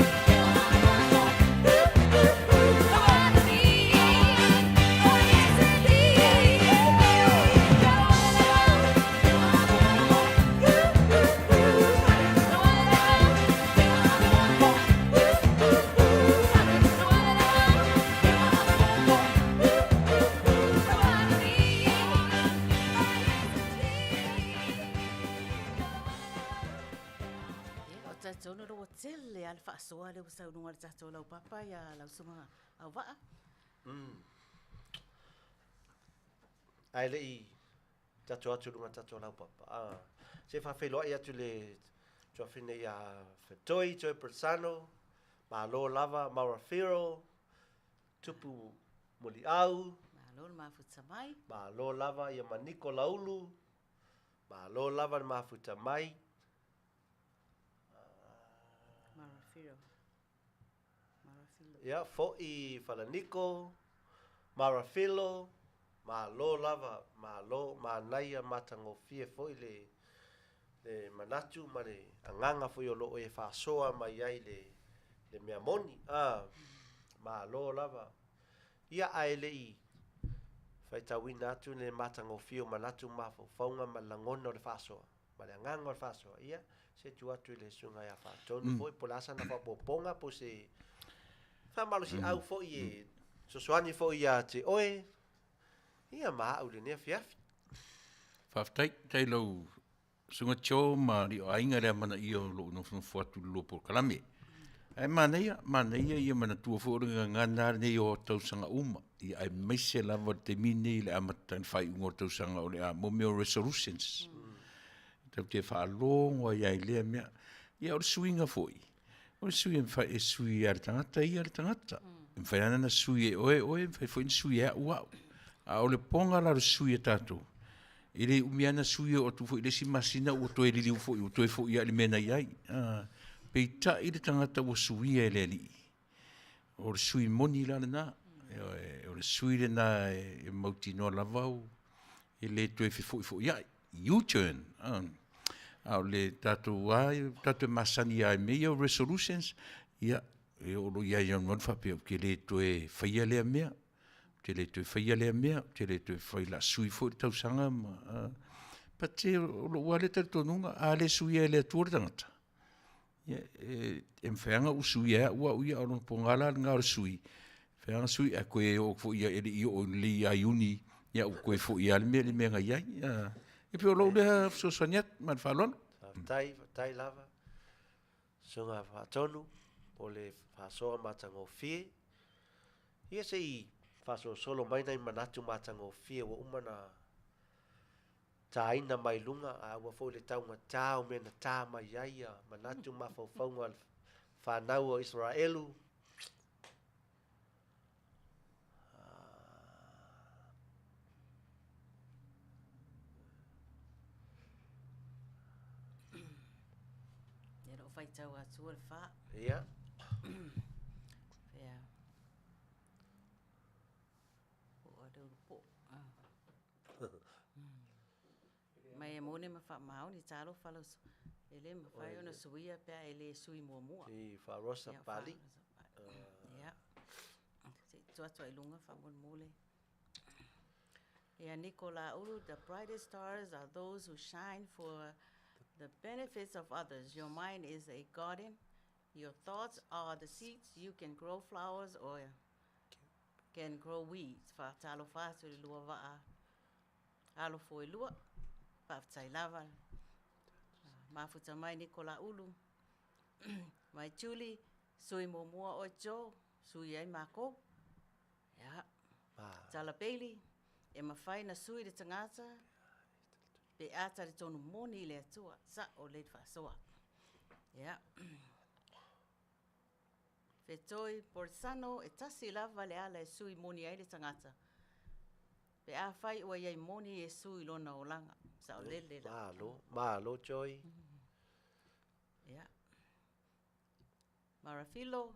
Ia, o talitonu ua tele lava le faasoa lea ua saunoa i le tatou laupapa ia lau susuga Auvaa. Ae le i tatou atu i luga o le tatou laupapa, a, se i faafeiloai atu i le tuafafine ia Fetoi, Joy Persano, malo lava, Maura Firo, Tupu Muliau, Malo le mafuta mai. malo lava ia ma Niko Laulu, malo lava le mafuta mai. Maura Firo. Maura Filo. Ia, foi Falaniko, Maura Filo, malo lava, malo, manaia, matagofie foi le le manatu ma le agaga foi o lo o e faasoa mai ai le le mea moni. A, malo lava. Ia, ae le i faitauina atu le matagofie o manatu ma mafaufauga ma le lagona o le faasoa, ma le agaga o le faasoa, ia, se i tuu atu i le Susuga ia Faatonu foi, po o le a sana faaopoopoga, po o se faamalosiau foi e fesoasoani foi ia te oe, ia ma au i lenei afiafi. Faafetai, faafetai i lau Susuga Joe ma alii o aiga i le amanaia o lou nofonofo atu i le lua polokalame. Ae manaia, manaia ia manatua foi o le gagana lava lenei o tausaga uma, ia aemaise lava le taimi lenei i le amataga i le faaiuga o le tausaga o le a, mo mea o resolutions. Tatou te faalogo ai lava i lea mea. Ia o le suiga foi, O le sui e mafai e sui a le tagata ia le tagata. E mafai lava ona sui e oe oe, e mafai foi ona sui e a'u a'u. A o le poga la o le sui a tatou, e le umi lava ona sui e oo atu foi i le isi masina ua toe liliu foi, ua toe foi lava i le mea na i ai. Peitai le tagata ua suia e le Alii, o le sui moni la lena. Ioe, o le sui lena e mautinoa lava e le toe fefoifoiai, U-turn. A o le tatou lava, tatou te masani lava i mea ia o resolutions, ia, e oo loa ia Ianuari faapea ou te le toe faia lea mea, ou te le toe faia lea mea, ou te le toe fai, o le a sui foi le tausaga ma, but o lou lava lea talitonuga, a le suia e le Atua le tagata, Ia, e mafai lava ona ou suia e au au ia, a o lona poga la lena o le sui, e mafai lava ona sui ae toe oo atu foi e le i oo lelei ia Iuni, ia ua toe foi lava le mea i le mea na i ai. E pei o lou lea fesoasoani atu ma le faaaloalo. Faafetai, faafetai lava. Susuga Faatonu mo le faasoa matagofie. Ia se i faasolosolo mai nai manatu matagofie ua uma ona tāina mai luga, a ua foi le taugata o mea na tā mai ai ia manatu ma mafaufauga o le fanau o Isaraelu. Ia lou faitau atua le fa. Ia. Ia. Po o le ulu po. Mai e moni ma faamaoni, talofa lau E le mafai ona suia pe a e le sui muamua. I Faarosa Pali. Ia. Se i tuu atu ai i luga faamolemole. Ia Niko Laulu, the brightest stars are those who shine for the benefits of others. Your mind is a garden. Your thoughts are the seeds. You can grow flowers or can grow weeds. Faatalofa atu i le lua vaa alo foelua. Faafetai lava. Mafuta mai Niko Laulu. Mai Julie, sui muamua oe Joe, sui ai makou. Ia. Tala Bailey, e mafai na sui le tagata pe a talitonu moni i le Atua. Sa'o lei le faasoa. Ia. Fetoi Borsano, e tasi lava le ala e sui moni ai le tagata. Pe afai ua i ai moni Iesu i lona olaga. Saolele la. Malo, malo Joy. Ia. Marafilo,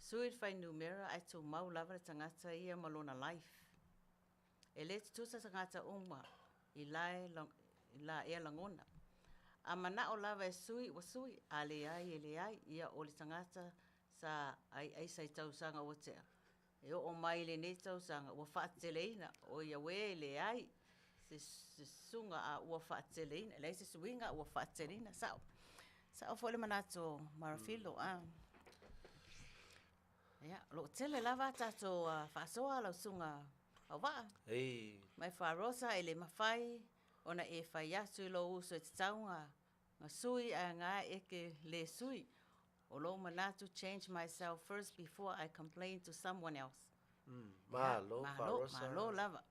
sui le fuainumera ae tumau lava le tagata ia ma lona life. E le tutusa tagata uma i lae i la ea lagona. A manao lava e sui ua sui, a leai e leai, ia o le tagata sa aiaisa i tausaga ua tea. E oo mai i lenei tausaga ua faateleina, oi auē e leai se susuga a ua faateleina, e leai se suiga a ua faateleina. Sao, sao foi le manatu o Marafilo, a. Ia, o lo o tele lava a tatou faasoa lau susuga Auvaa. Ei. Mai Faarosa e le mafai ona e fai atu i lou uso e tatau ga sui ae ga e ke le sui. O lou manatu change myself first before I complain to someone else. Malo, Malo, Faarosa. malo lava.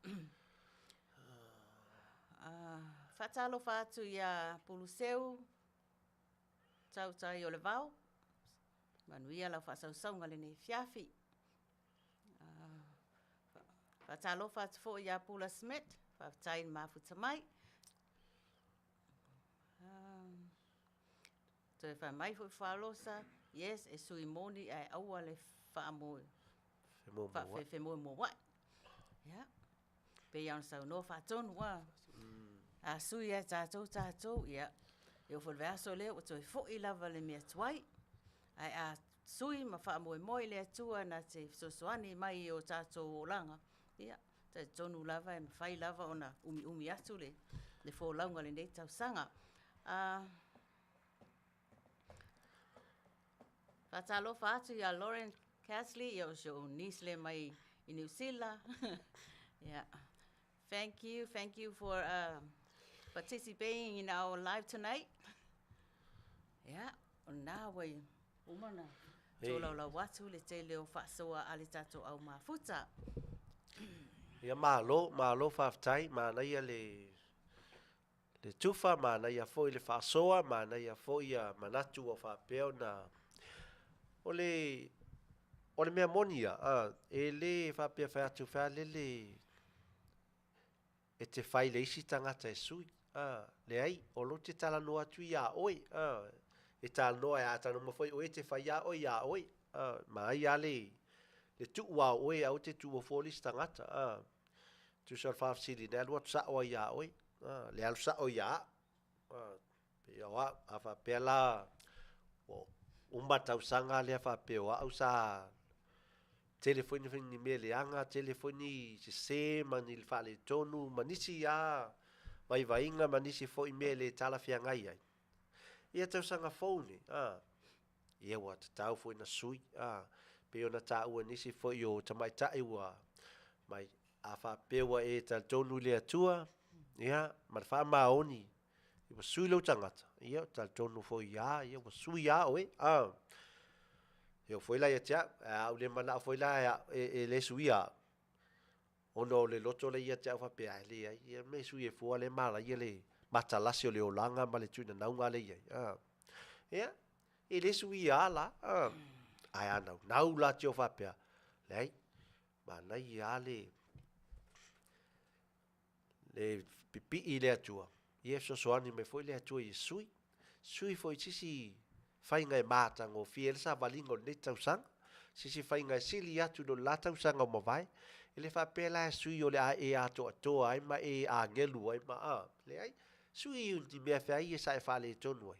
Faatalofa atu iā Puluseu, Tautai o le Vao. Manuia lau faasausauga lenei afiafi. Faatalofa atu foi ia Pula Smith, faafetai i le mafuta mai. Toe fai mai foi Falosa, yes, e sui moni ae aua le faamoe faafefemoemoai. Ia, pei lava ona saunoa faatonu a. A sui lava e tatou tatou, ia, e oo foi i le vaiaso lea ua toe foi lava le mea tuai. Ae a sui ma faamoemoe i le Atua na te fesoasoani mai i o tatou olaga, ia, talitonu lava e mafai lava ona umiumi atu le, le folauga i lenei tausaga. Faatalofa atu ia Lauren Casley, ia o si ou niece lea mai i Niu Sila. Yeah. Thank you, thank you for participating in our live tonight. Yeah, o lena ua uma ona tolaulau atu le tele o faasoa a le tatou au mafuta. Ia malo, malo faafetai, manaia le le tufa, manaia foi le faasoa, manaia foi ia manatu ua faapea ona O le, o le mea moni ia, a, e lē faapea fai atu fealele e te fai le isi tagata e sui, a, leai, o loo te talanoa atu iā oe, a, e talanoa e a talanoa uma foi oe e te fai a oe iā oe, a, ma ai a le, le tuu a oe aua te tuua fua le isi tagata, a, tusa o le faafesili le alu atu sa'o ai iā oe, a, le alu sa'o iā a'u, a, pei o a'u, a faapea la ua uma tausaga lea faapea o a'u sa tele foi ni mea leaga, tele foi ni sesē ma ni faaletonu ma nisi a vaivaiga ma nisi foi mea e lē talafeagai ai ia tausaga fou nei, a, ia ua tatau foi na sui, a, pei ona taua e nisi foi o tamaita'i ua mai, a faapea ua e talitonu i le Atua, ia, ma le faamaoni, ua sui lou tagata, ia, ou te talitonu foi iā, ia, ua sui lava oe, a. E oo foi la ia te au, ae a ou le manao foi la e, e, e le suia au, ona o le loto lea ia te au faapea, ae leai, ia me sui e fua lea e malaia le matalasi o le olaga ma le tuinanauga lea e i ai, a. Ia, e le suia lava la, a. Ae a naunau la te o faapea, leai, manaia lava le, le pipii i le Atua, ia e fesoasoani mai foi le Atua ia sui, sui foi i sisi faiga e matagofie ai le savaliga o lenei tausaga, sisi faiga e sili atu i lo le la tausaga ua mavae. E le faapea la e sui o le a e atoatoa ai ma e agelu ai ma, a, leai, sui i ni mea feai e sa e faaletonu ai.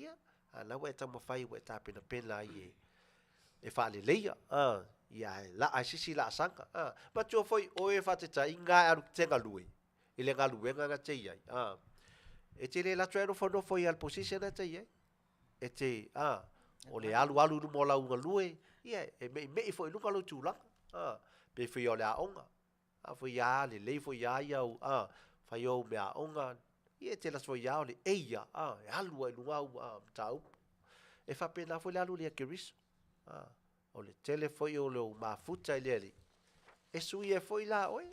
Ia, a la ua e taumafai ua e tapenapena ai e, e faaleleia, a, ia ae laa i sisi laasaga, a. Matua foi oe e faatetaiga ae alu te galue i le galuega na te i ai, a. E te le alu atu ai e nofonofo i le position na te i ai. E te, a, o le alualu i luma o lau galue, ia, e meimei foi i luga lou tulaga, a. Pe fai o le aoga, a foi a lelei foi a ia au, a, fai ou meaaoga, ia e te alu atu foi a o le A ia, a, e alu ai i luga au, a, mataupu. E faapena foi le alu ia Keriso, a, o le tele foi o lou mafuta i le Alii, e sui ai foi la oe.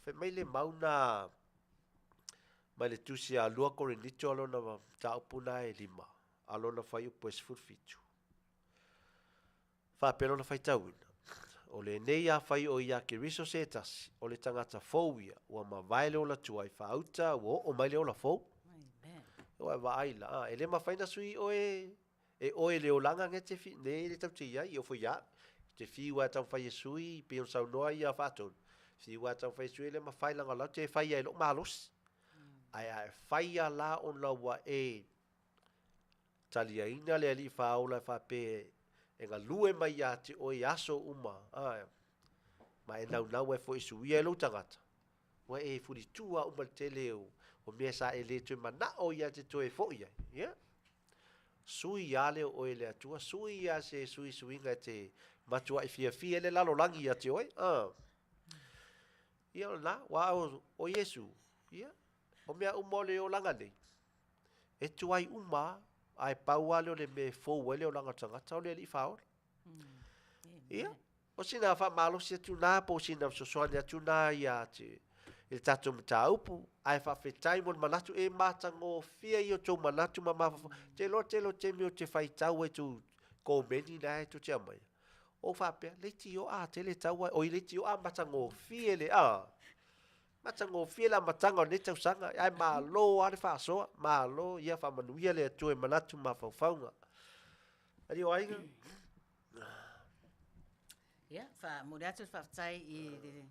Fai mai le mau na mai le tusi a 2 Korinito a lona mataupu na e 5, a lona fuaiupu e 17. Faapea lona faitauina, O lenei afai o ia Keriso se tasi, o le tagata fou ia, ua mavae le ola tuai, faauta ua oo mai le ola fou. Ua e vaai la, a, e le mafai na sui oe e oe le olaga ne te fi, ne le tau te iai, o foi ia, te fiu a taumafai e sui, pei ona saunoa ia Faatonu, fiu a taumafai e sui, e le mafai leaga o la te fai ai lou malosi. Ae a e fai a la ona ua e taliaina le Alii Faaola e faapea e galue mai ia te oe i aso uma, a, ma e naunau ai foi e suia ai lou tagata, ua e fulitua uma le tele o, o mea sa e le toe manao ia te toe foi ai. Ia. Sui lava lea o oe e le Atua, sui lava se suisuiga e te matuai fiafia ai le lalolagi ia te oe. A. Ia o lena, ua o, o Iesu, ia, o mea uma o le olaga nei, e tuai uma lava, ae pau lava lea o le mea e fou ai le olaga o le tagata, o le Alii Faaola. Ia, o sina faamalosi atu na, po o sina fesoasoani atu na ia te, i le tatou mataupu, ae faafetai mo le manatu, e matagofie ia o tou manatu ma mafaufau. Te iloa tele o taimi ou te faitau ai i tou komeni na e tou te aumaia, ou faapea, leitioa tele tau ai, oi leitioa matagofie le, a, Matagofie le amataga o lenei tausaga, ae malo lava le faasoa, malo, ia faamanuia le Atua i manatu ma mafaufauga. Alii o aiga. Ia, faamuli atu le faafetai i le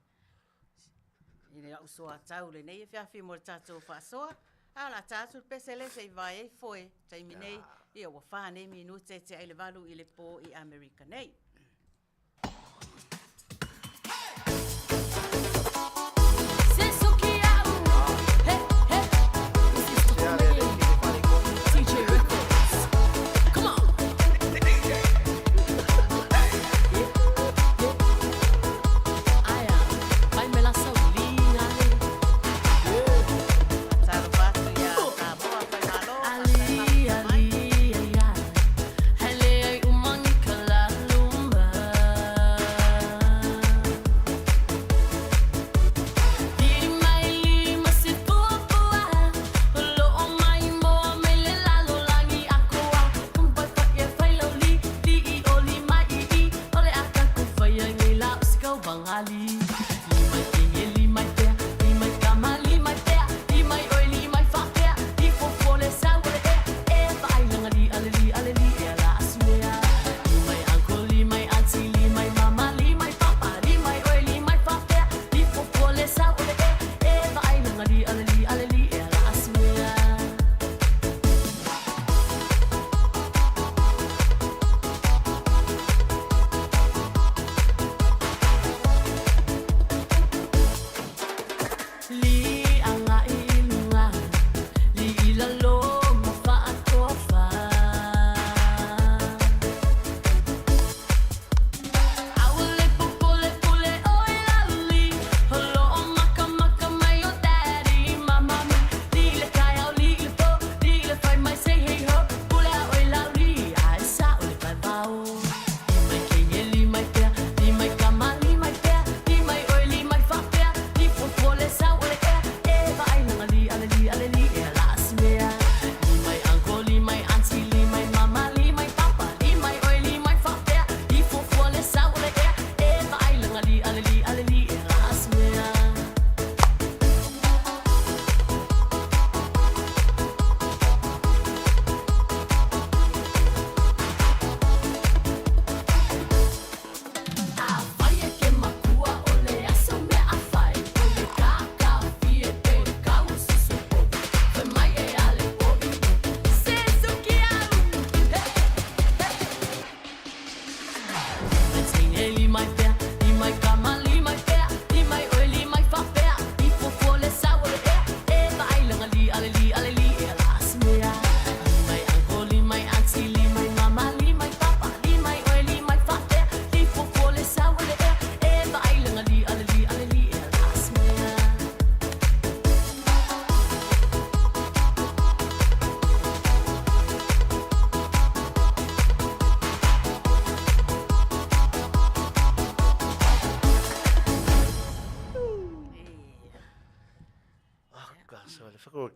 i le au soatau lenei afiafi mo le tatou faasoa. A o le a ta atu le pese lea se i vae ai foe taimi nei, ia ua 4 nei minute tea i le 8 i le po i Amerika nei. Talofa atu iā Samoa Faimalo, faafetai mafutaga mai.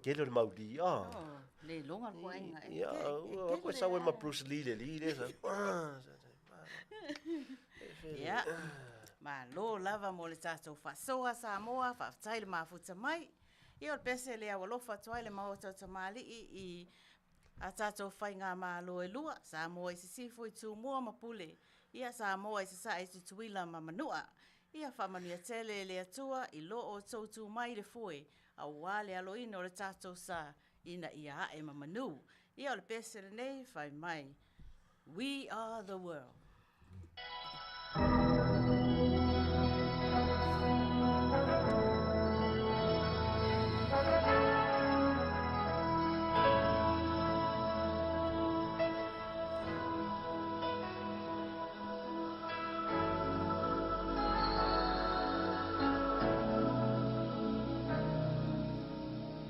tele o le mauli, a. Oh, le iloga le poaiga e. Ia, ua koe sau ai ma Bruce Lee le alii lea sa. Ia, malo lava mo le tatou faasoa Samoa, faafetai le mafuta mai. Ia o le pese lea ua alofa atu ai le Maota o Tamalii i a tatou faigamalo e lua, Samoa i Sisifo i Tumua ma Pule, ia Samoa i Sasae i Tutuila ma Manua. Ia faamanuia tele e le Atua i lo outou tu mai i le foe aua le aloina o le tatou sa ina ia ae ma manu. Ia o le pese lenei fai mai, We are the world.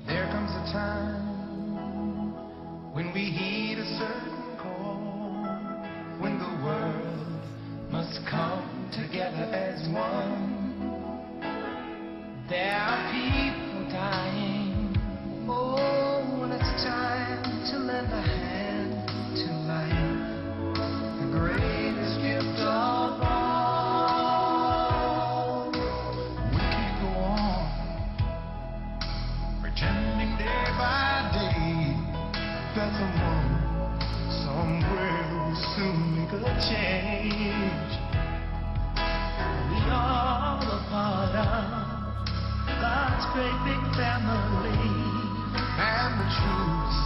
There comes a time when we heed a certain call, when the world must come together as one. There are people dying. Oh, and it's time to lend a hand to life, the greatest gift of all. We can't go on pretending day by day that someone somewhere will soon make a change. We are a part of God's great big family. And the truth,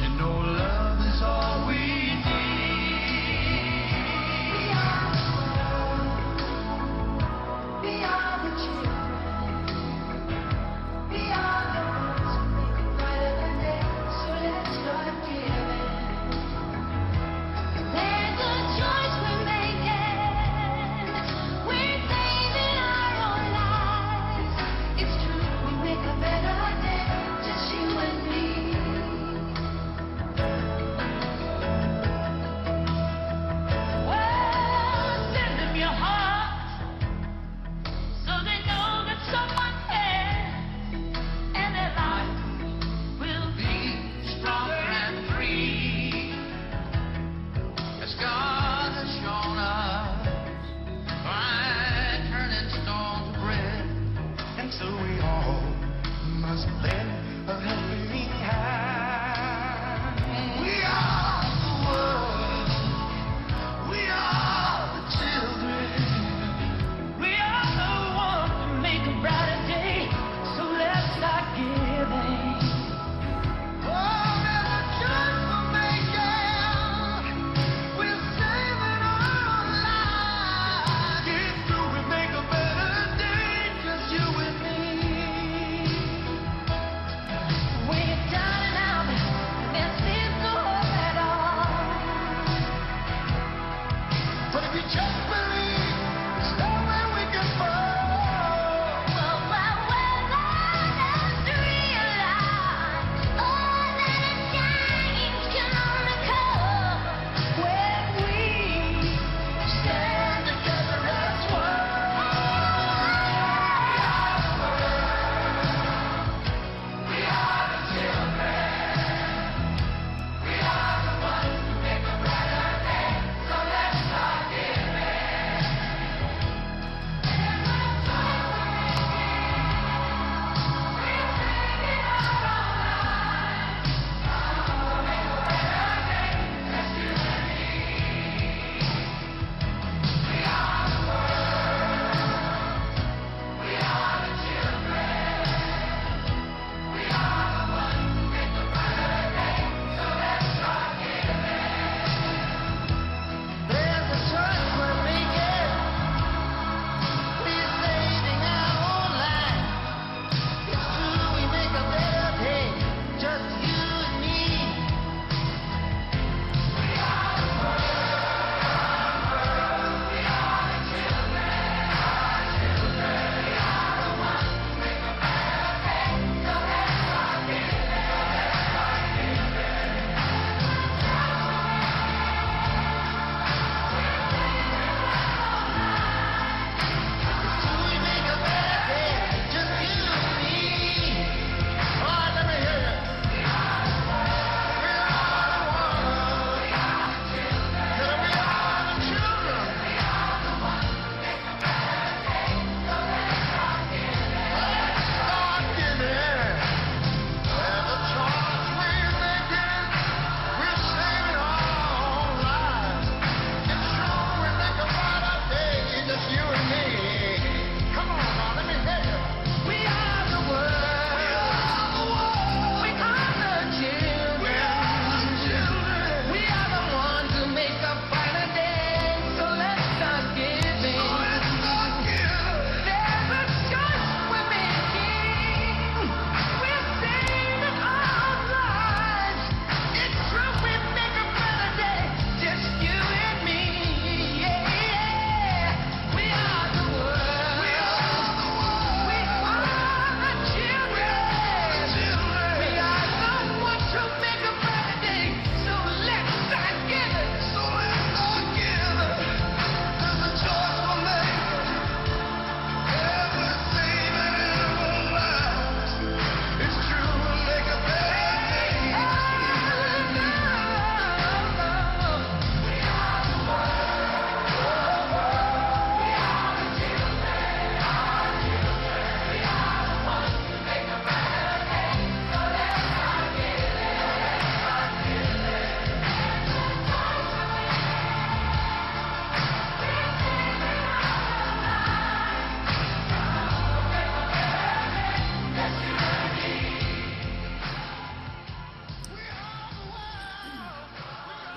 you know, love is all we need. We are the world. We are the children. We are the ones who make a brighter day. So let's start giving. There's a choice we're making. We're saving our own lives. It's true, we make a better day, just you and me.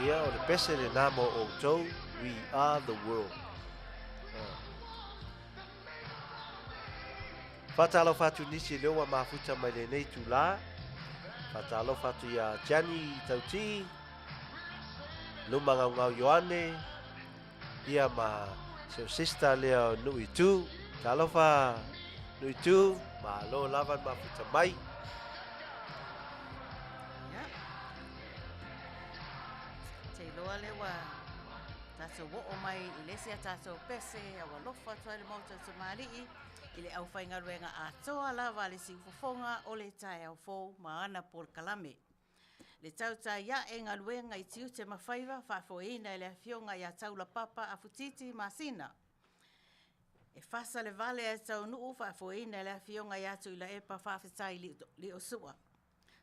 Ia, o le pese lenā mo outou, We are the world. Faatalofa atu nisi lea ua mafuta mai lenei itulā. Faatalofa atu iā Gianni Tautii, Lumagaugau Ioane, ia ma si ou sister lea o Nui Tu. Talofa Nui Tu, malo lava le mafuta mai. Ia. Te iloa lea ua tatou oo mai i le isi a tatou pese a ua alofa atu ai le Maota o Tamalii i le aufaigaluega atoa lava a le Siufofoga o le Taeao Fou ma ana polokalame. Le tautai ae galuega i tiute ma faiva faafoeina e le Afioga ia Taulapapa Afutiti Masina. E fasa le vale ae taunuu faafoeina e le Afioga ia Tuilaepa Faafetai Liosua.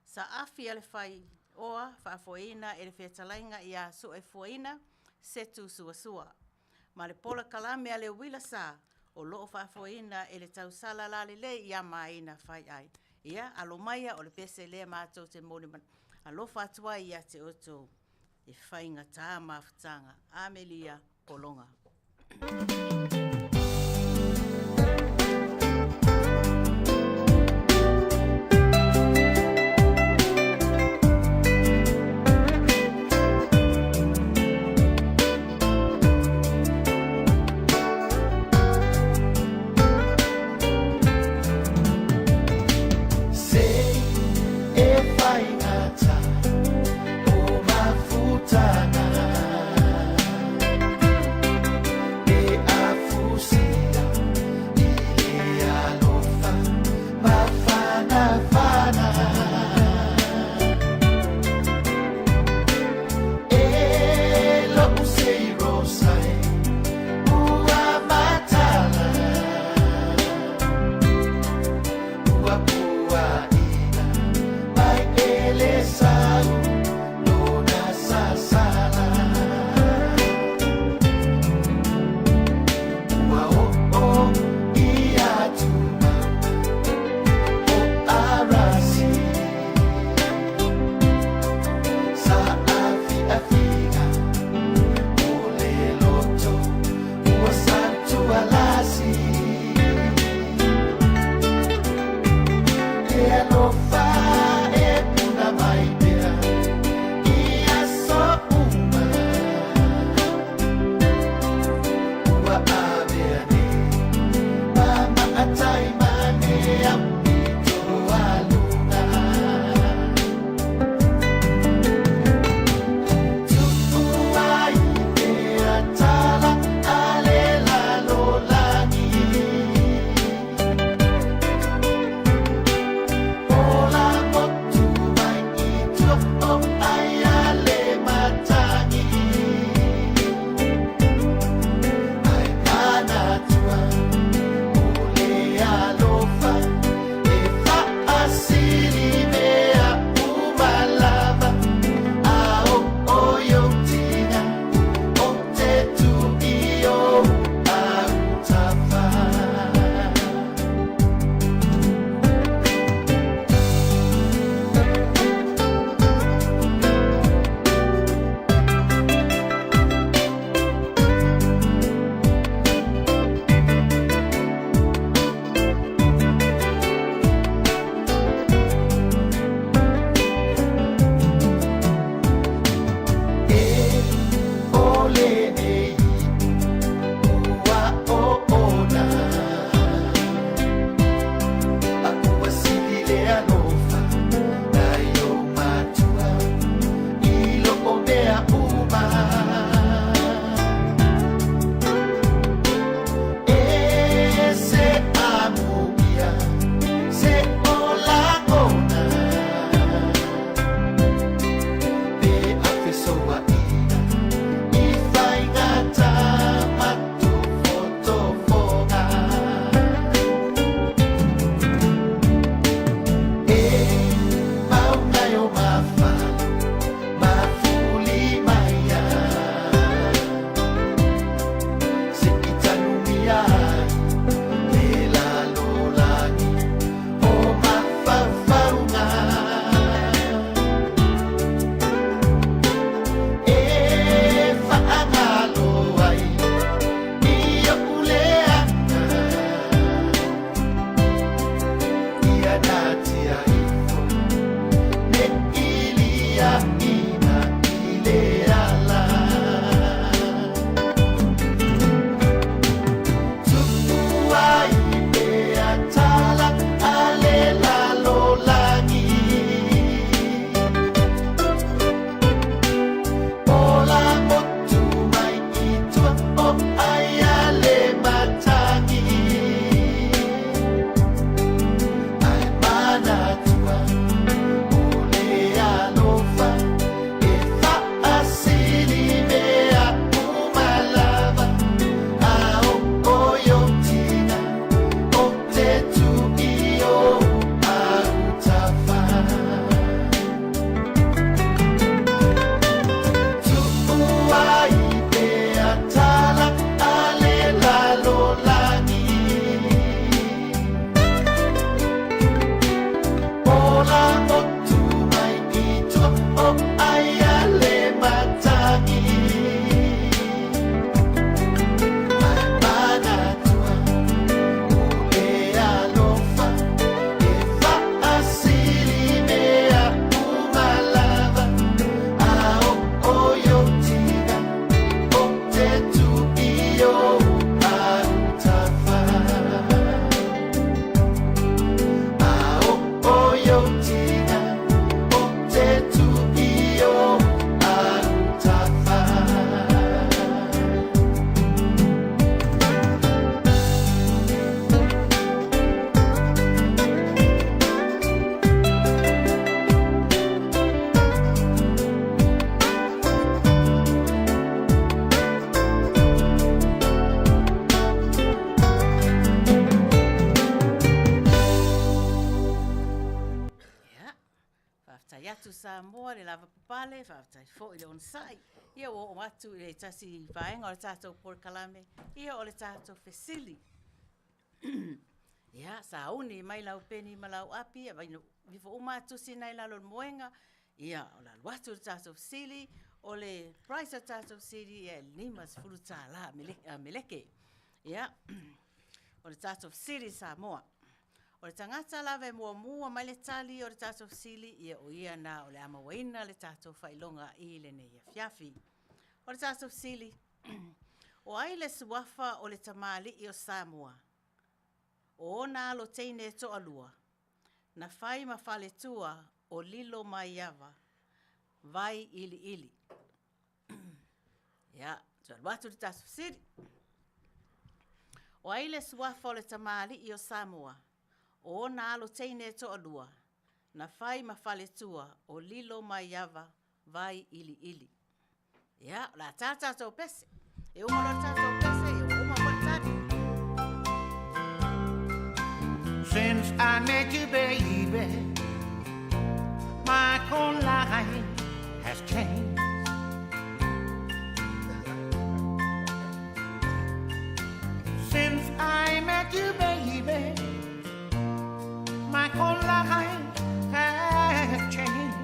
Saafi a le fai oa faafoeina e le Fetalaiga ia Suefuaina Setu Suasua. Ma le polokalame a le uila sa o loo faafoeina e le tausala lalelei ia Maina Faiai. Ia, alo maia o le pese lea matou te momoli alofa atu ai ia te outou e faigata mafutaga. Amelia Pologa. Se e faigata o mafutaga E afusia i le alofa mafanafana E lo'u seirosa e ua matala Ua puaʻina mai e le sau lona sasala. Samoa le lavapapale, faafetai foi le onosai. Ia ua oo atu i le tasi vaega o le tatou polokalame, ia o le tatou fesili. Ia, sauni mai lau peni ma lau api, aveifo uma lava tusi na i lalo o le moega, ia, o le alu atu le tatou fesili, o le price o le tatou fesili, ia e $50 Amerika. Ia, o le tatou fesili Samoa. O le tagata lava e muamua mai le tali o le tatou fesili, ia o ia na o le a mauaina le tatou faailoga i lenei afiafi. O le tatou fesili, o ai le suafa o le tamalii o Samoa? O ona alo teine e toalua, na fai ma faletua o Lilomaiava, vai iliili. Ia, toe alu atu le tatou fesili. O ai le suafa o le tamalii o Samoa? O ona alo teine e toalua, na fai ma faletua o Lilomaiava, vai iliili. Ia, o le a ta le tatou pese. E uma loa le tatou pese, ia ua uma foi le tali. Since I met you, baby, my whole life has changed. Since I met you, baby, my whole life has changed.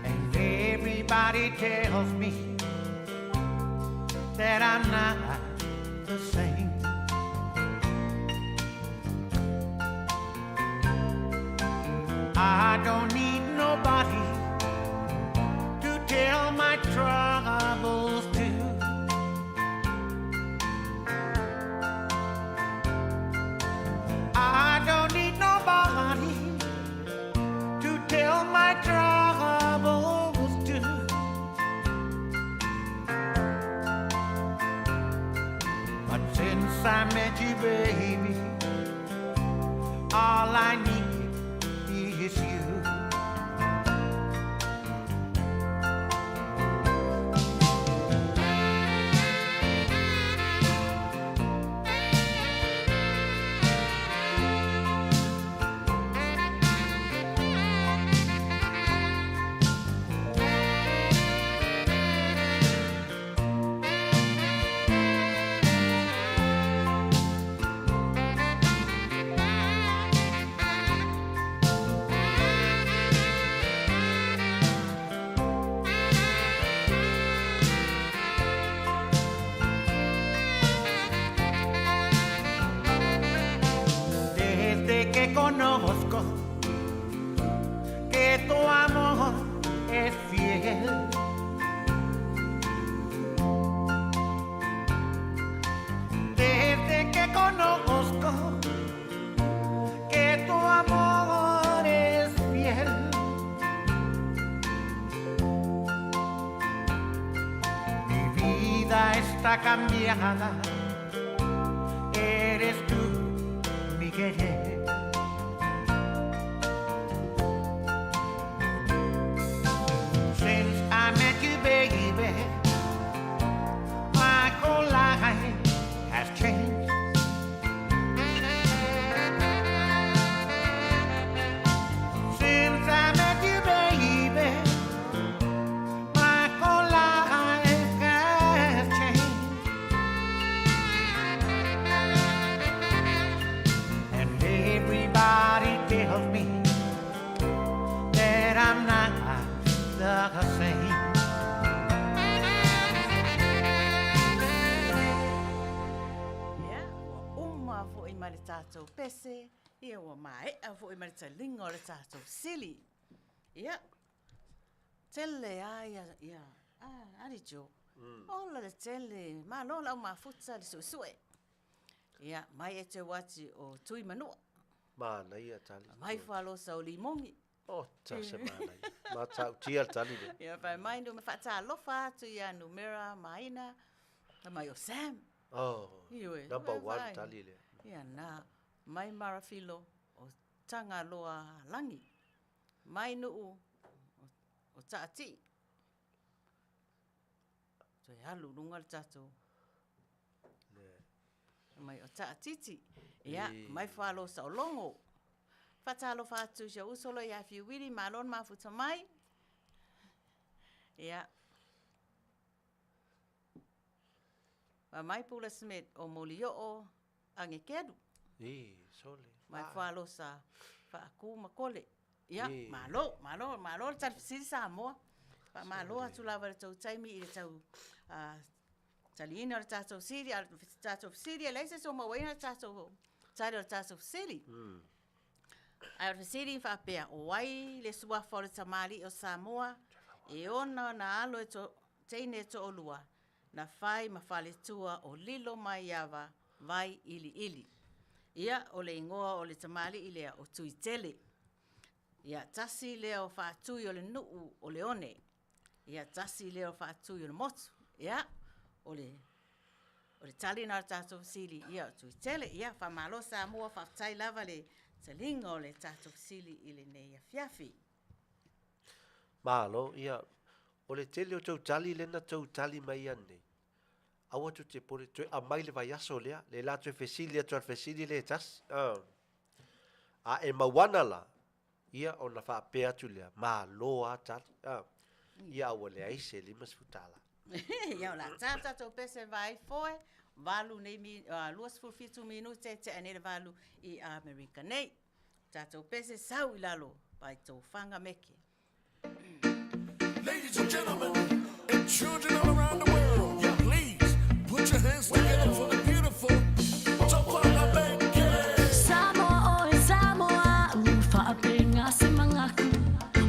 And everybody tells me that I'm not the same. I don't need nobody to tell my troubles to. I don't need nobody to tell my troubles to. But since I met you, baby, all I need is you. Desde que conozco que tu amor es fiel. Desde que conozco que tu amor es fiel. Mi vida está cambiada, eres tú mi querer. Since I met you, baby, my whole life has changed. Since I met you, baby, my whole life has changed. And everybody tells me that I'm not the same. Ia, ua uma foi ma le tatou pese, ia ua maea foi ma le taliga o le tatou fesili. Ia, tele lava ia, ia, ah, Ali Joe, ola le tele, malo lau mafuta le suesue. Ia, mai e te uati o Tui Manua. Manaia tali. Mai falosa o Limogi. O, ta se manaia. Matautia le tali lea. Ia, fai mai nu me faatalofa atu ia Numera Maina, na mai o Sam. Oh, Ioe. number Vai, one vai. tali lea. Ia na, mai Marafilo o Tagaloa Lagi. Mai nuu o Taatii. Toe alu i luga le tatou. Mai o Taatiti. Ia, mai Falo Saologo. Faatalofa atu i si ou uso loa ia Fiuili, malo le mafuta mai. Ia. Fai mai Pula Smith o Molioo Agekelu. I, sole. Mai Fualosa Faaku ma Kole. Ia, malo, malo, malo le tali fesili Samoa. Faamalo atu lava i le tou taimi i le tau taliina o le tatou sili, a o le tatou fesili e leai se isi o mauaina le tatou tali o le tatou fesili. Ae o le fesili e faapea, o ai le suafa o le tamalii o Samoa e ona ona alo e to, teine e toalua na fai ma faletua o Lilo Maiava Vai Iliili. Ia, o le igoa o le tamalii lea o Tuitele. Ia, tasi lea o faatui o le nuu o Leone. Ia, tasi lea o faatui o le motu. Ia, o le O le tali lena o le tatou fesili, ia o Tuitele. Ia, faamalo Samoa, faafetai lava le taliga o le tatou fesili i lenei afiafi. Malo, ia, o le tele o tou tali lea na tou tali mai anei, aua tou te pole, toe aumai le vaiaso lea, le la toe fesili atu a le fesili lea e tasi. A e mauana la, ia ona faapea atu lea, malo a tali. Ia a ua leai se $50. Ia o le a ta le tatou pese vai foe, valu nei mi, 27 minute tea nei le valu i Amerika nei. Tatou pese sau i lalo by Tofaga Meke. Ladies and gentlemen, and children all around the world, please put your hands together for the beautiful Tofaga Meke. Samoa oe, Samoa u faapenga se magaku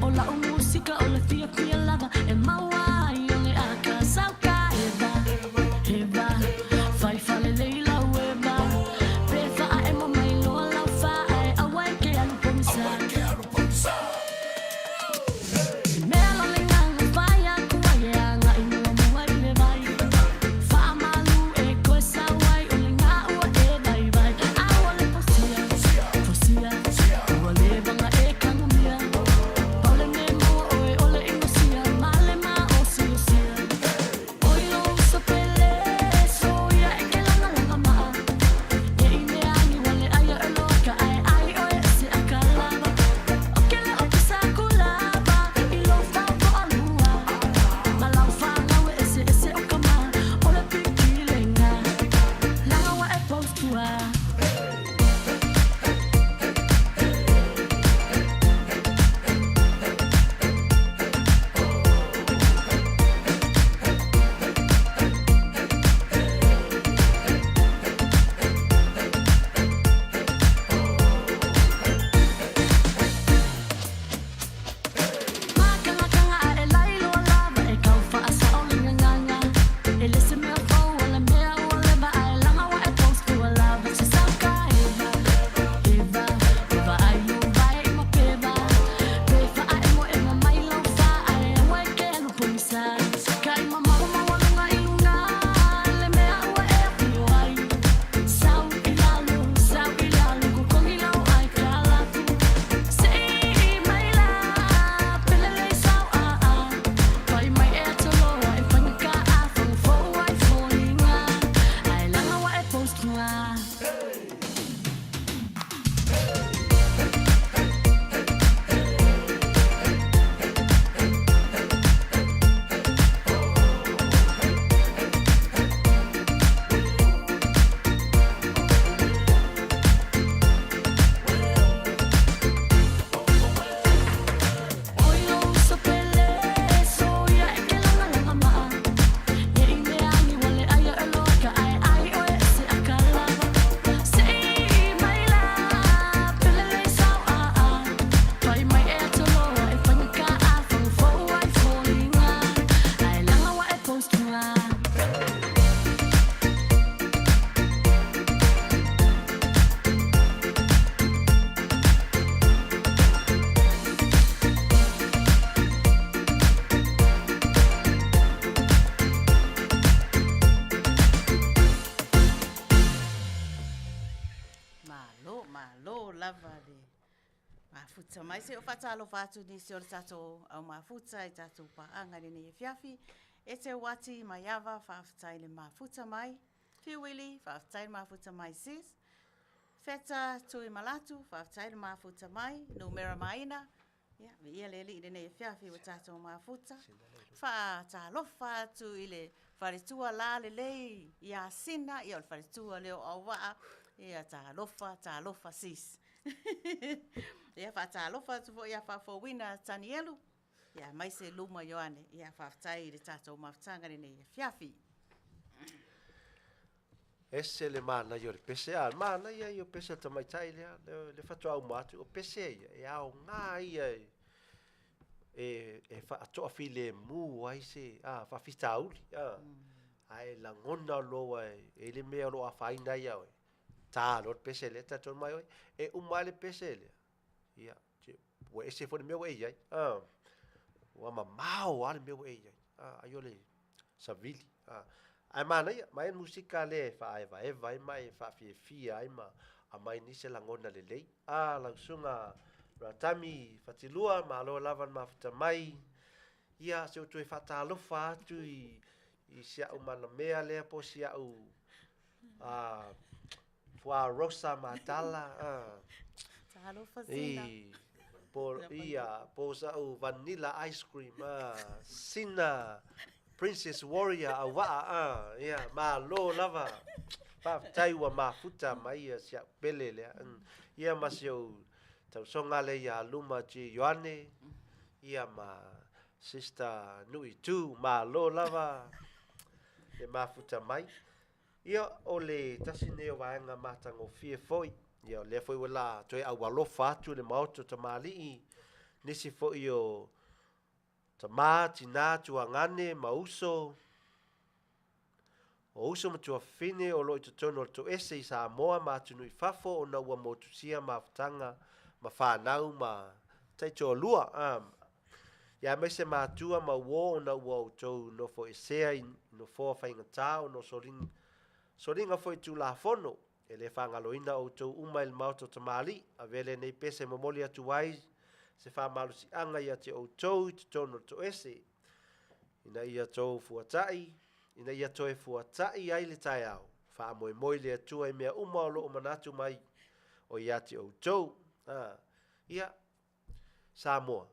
O lau musika o le fiafia lava e maua ai o le aka sauka eva eva fai falelei lau eva pe faaemo mai loa lau faa e aua e ke alu pogisa Mea lo le gaga fai aku ai e agai muamua i le vai Faamalu e koe sau ai o le gaua e vaivai A ua le fosia, fosia, ua leva ona e kanumia Pau le mea e maua oe o le inosia ma le maosiosia Oi lou uso pele, soia e ke lagalaga maa E i mea agi wale aia e loa ka ae ai oe e se aka lava O ke leo pisa aku lava i lou fao toalua Ma lau fanau e eseese o ka ma o le pikilega Laga wa e post ua. Mākangakanga a e lailoa lava e kau faasao le gagaga E le se mea fou o le mea ua leva a e laga ua e post ua lava se sauka eva eva eva ai lou vae i mapeva Pe faaemoemo mai lau fā ae aua e ke alu pogisa Kai mamao maualuga i luga le mea ua e afio ai Sau i lalo, sau i lalo, kokogi lau ai kalapu Se i mai la, pele lei sau a a Pai mai e atoloa e faigata a fagafou ai foliga Ae laga ua e post luga. Oi lou uso pele, soia e ke lagalaga maa E i mea agi wale aia e loa ka ae ai oe e se aka lava Se i mai la, pele lei sau a a Pai mai e atoloa e faigata a fagafou ai foliga Ae laga ua e post luga. Malo, malo lava le mafuta mai. Se o faatalofa atu nisi o le tatou au mafuta i tatou paaga i lenei afiafi. E te uati Maiava, faafetai le mafuta mai. Fiu Willy, faafetai le mafuta mai sis. Feta Tuimalatu, faafetai le mafuta mai, numera maina, ia, viia le Alii i lenei afiafi ua tatou mafuta. Faatalofa atu i le faletua lalelei ia Sina, ia o le faletua lea o Auvaa, ia talofa, talofa sis. Ia faatalofa atu foi ia Faafouina Tanielu, ia aemaise Luma Ioane, ia faafetai i le tatou mafutaga i lenei afiafi. Ese le manaia o le pese, a, manaia ia o pese a le tamaitai lea, le faatoa uma atu, o pese ia, e aoga ia e, e, e faatoafilemu ai se, a, faafitauli, a, ae lagona loa e, e le mea o lo o afaina ai ia oe, ta loa le pese lea, talitonu mai oe, e uma lava le pese lea, ia, ua ese foi le mea ua e i ai, a, ua mamao lava le mea ua e i ai, a, ai o le savili, a. Ae manaia, manaia le musika lea e faaevaeva ai ma e faafiafia ai ma aumai nei se lagona lelei. A, lau susuga Ratami Fatilua, malo lava le mafuta mai. Ia, se i ou toe faatalofa atu i, i si au malamea lea po o si au a, Fua Rosa Matala, a. Talofa Sina. I, po, ia, po o sa'u vanilla ice cream, a, Sina Princess Warrior Auvaa, a, ia, malo lava. Faafetai ua mafuta mai ia si a'u pele lea. Ia ma si ou tausoga lea ia Luma G. Ioane, ia ma Sister Nui Tu, malo lava le mafuta mai. Ia, o le tasi lenei o vaega matagofie foi, ia o lea foi ua la toe aualofa atu le Maota o Tamalii, nisi foi o tama, tina, tuagane ma uso, o uso ma tuafafine o lo o i totonu o le toese i Samoa ma atunuu i fafo ona ua motusia mafutaga ma fanau ma taitoalua, a, ia aemaise matua ma uo ona ua outou nofoesea i nofoa faigata ona o soliga foi Tulafono. E le faagaloina outou uma i le Maota o Tamalii. Avea lenei pese e momoli atu ai se faamalosiaga ia te outou i totonu o le toese, ina ia tou fuatai, ina ia toe fuatai ai le taeao. Faamoemoe i le Atua i mea uma o lo o manatu mai o ia te outou. A, ia, Samoa,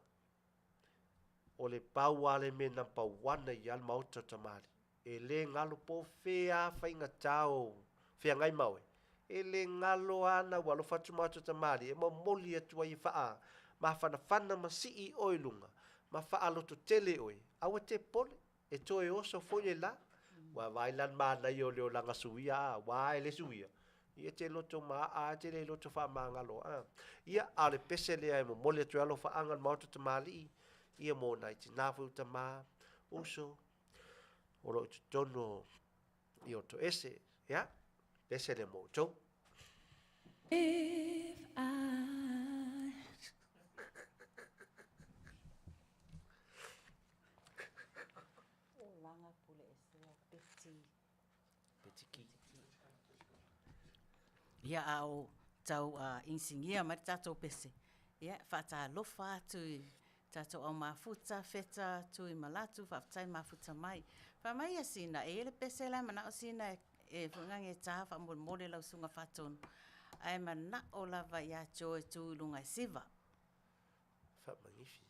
o le pau lava le mea number one ai lava le Maota o Tamalii. E le galo po o fea lava faigata o feagai ma oe, e le galo lava na ua alofa atu Maota o Tamalii e momoli atu ai e faa mafanafana ma sii oe i luga ma faalototele oe, aua te popole, e toe oso foi le la. Ua vaai la i le manaia o le olaga suia, a, aua e le suia, ia e te loto maaa lava, e te le loto faamagalo a. Ia, a o le pese lea e momoli atu ai alofaaga i le Maota Tamalii, ia mo nai tina foi o tama, uso, o lo o i totonu o i o toese. Ia, pese lea mo outou. If I Olaga pule esea Beti. Beti Ki. Ia a o tau inisinia mai le tatou pese, ia faatalofa atu i tatou au mafuta, Feta, Tui ma Latu, faafetai mafuta mai. Fai mai ia Sina, e i ai le pese la e manao Sina e foi e ta faamolemole lau susuga Faatonu, ae manao lava ia Joe e tu i luga e siva. Faamagifi.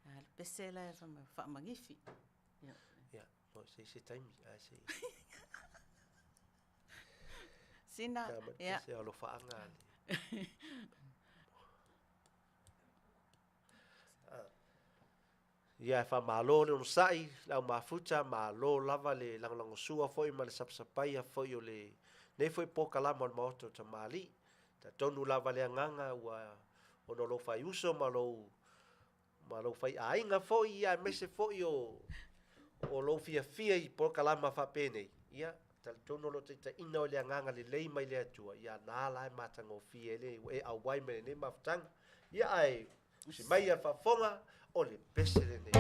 A le pese la e faamagifi. Ia. Ia, mo se se taimi, ae se. Sina, ia. Se alofaaga le. Ia, e faamalo le onosai, le au mafuta, malo lava le lagolagosua foi ma le sapasapaia foi o lenei foi polokalama o le Maota o Tamalii. Talitonu lava le agaga ua ona o lou faiuso ma lou ma lou faiaiga foi, ia aemaise foi o o lou fiafia i polokalama faapenei, ia talitonu o lo o taitaiina oe i le agaga lelei mai le Atua, ia na la e matagofie ai le ua e auai mai lenei mafutaga. Ia ae usi mai ia le faafofoga, o le pese lenei.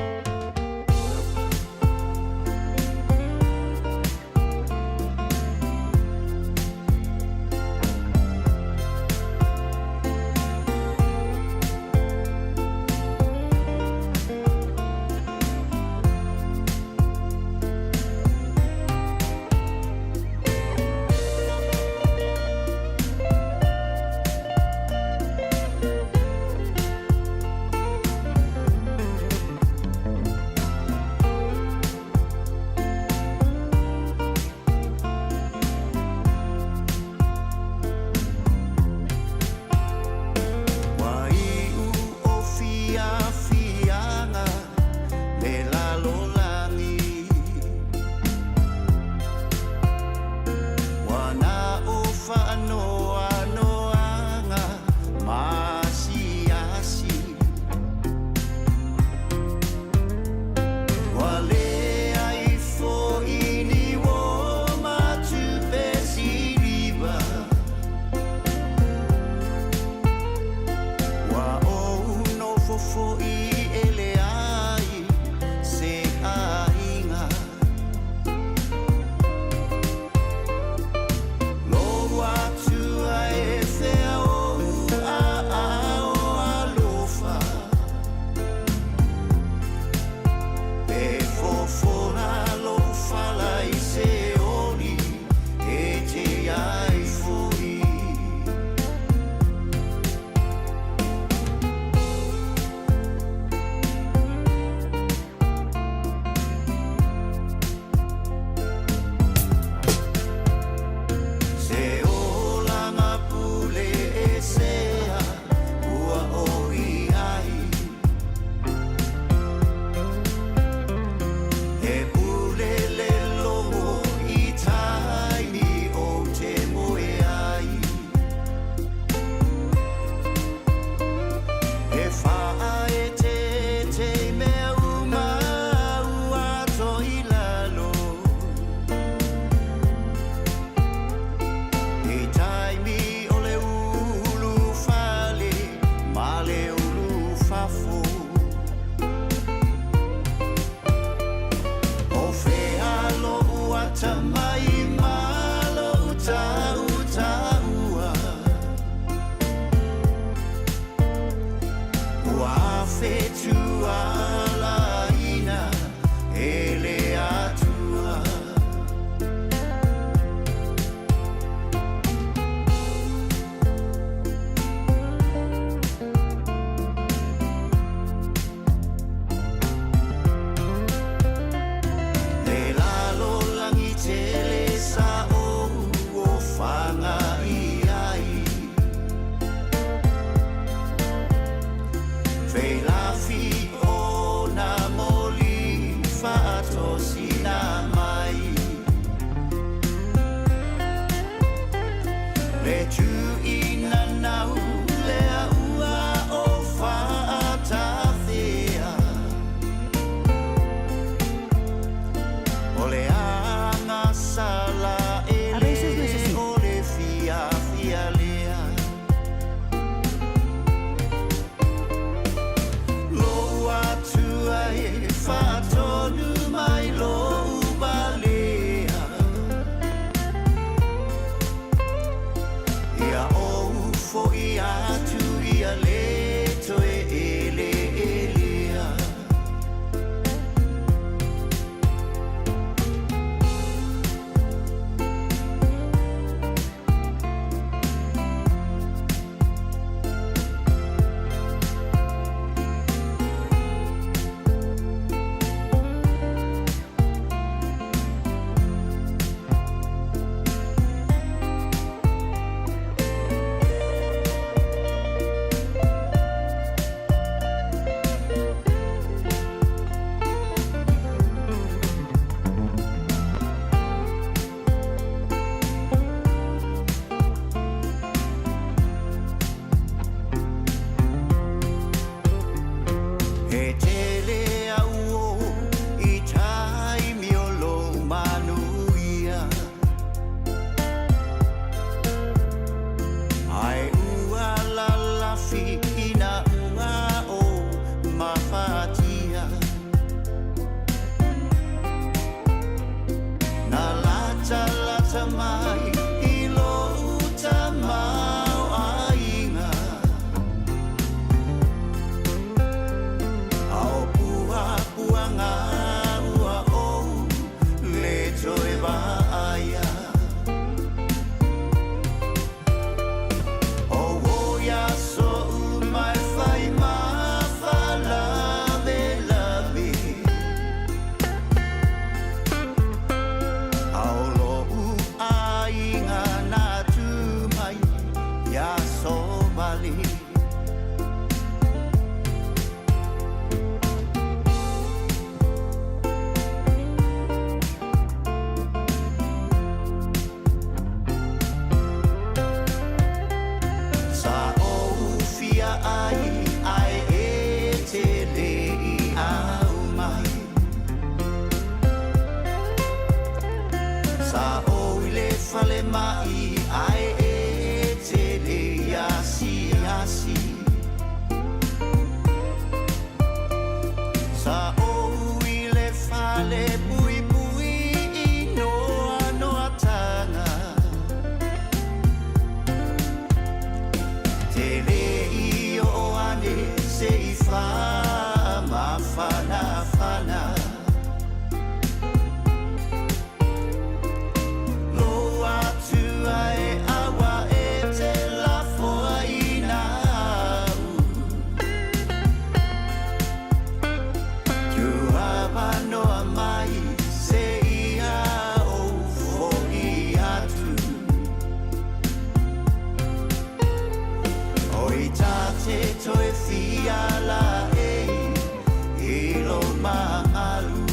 maalu.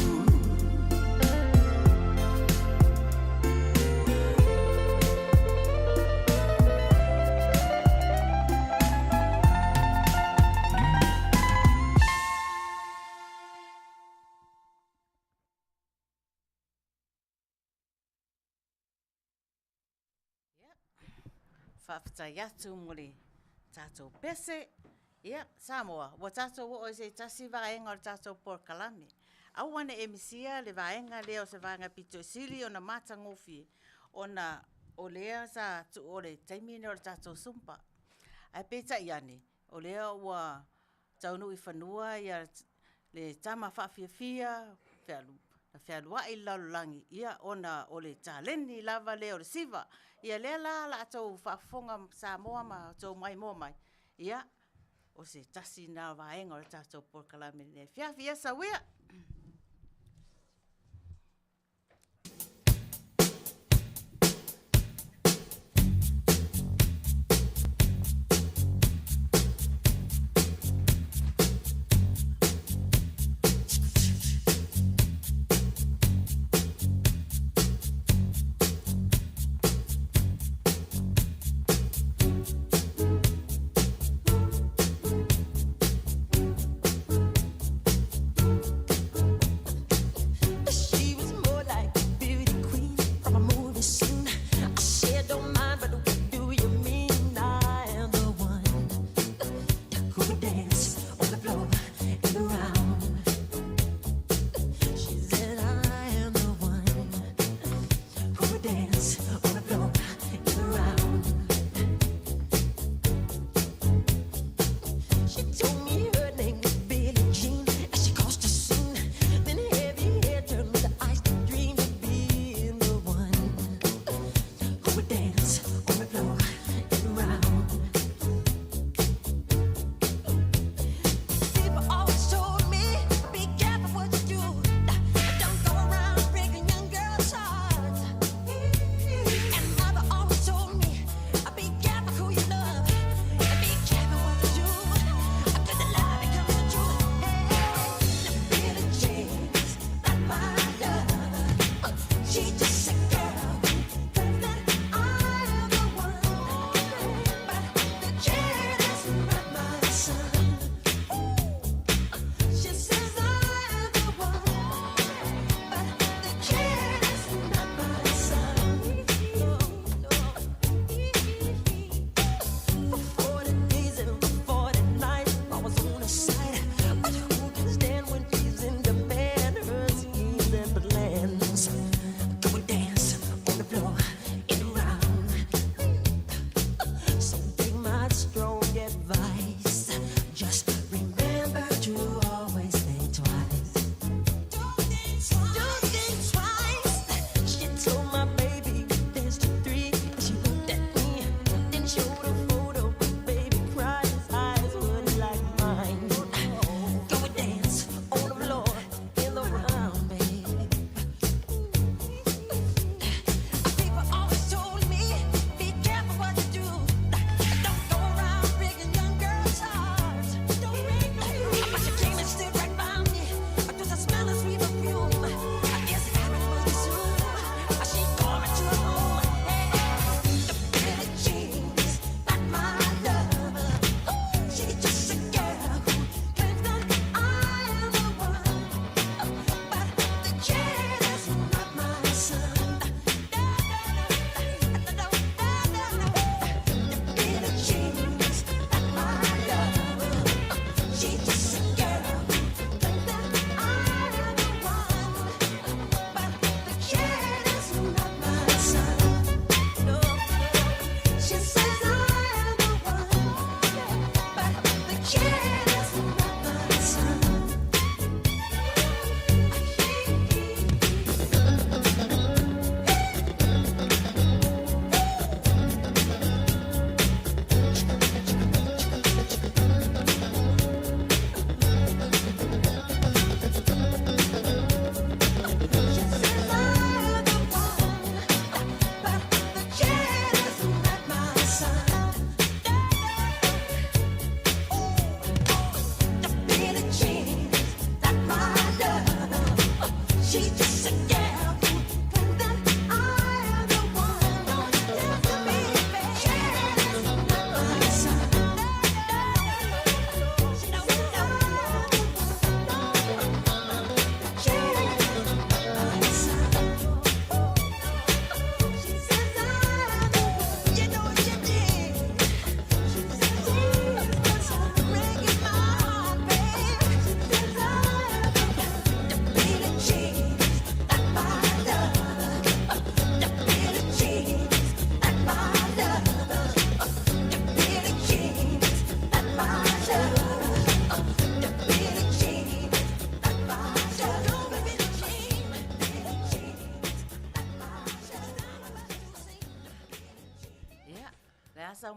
Faafetai atu mo le tatou pese. Ia, Samoa, ua tatou oo i se tasi vaega o le tatou polokalame. Aua ne i e misia le vaega lea o se vaega pito i sili ona matagofie, ona o lea sa tuu o le taimi lenei o le tatou Zumba. Ae peitai ane, o lea ua taunuu i fanua ia le tama faafiafia na fealuai i le lalolagi, ia ona o le taleni lava lea o le siva. Ia lea la o le a outou faafofoga Samoa ma outou maimoa mai, ia o se tasi lena o vaega o le tatou polokalame i lenei afiafi. Ia sau ia!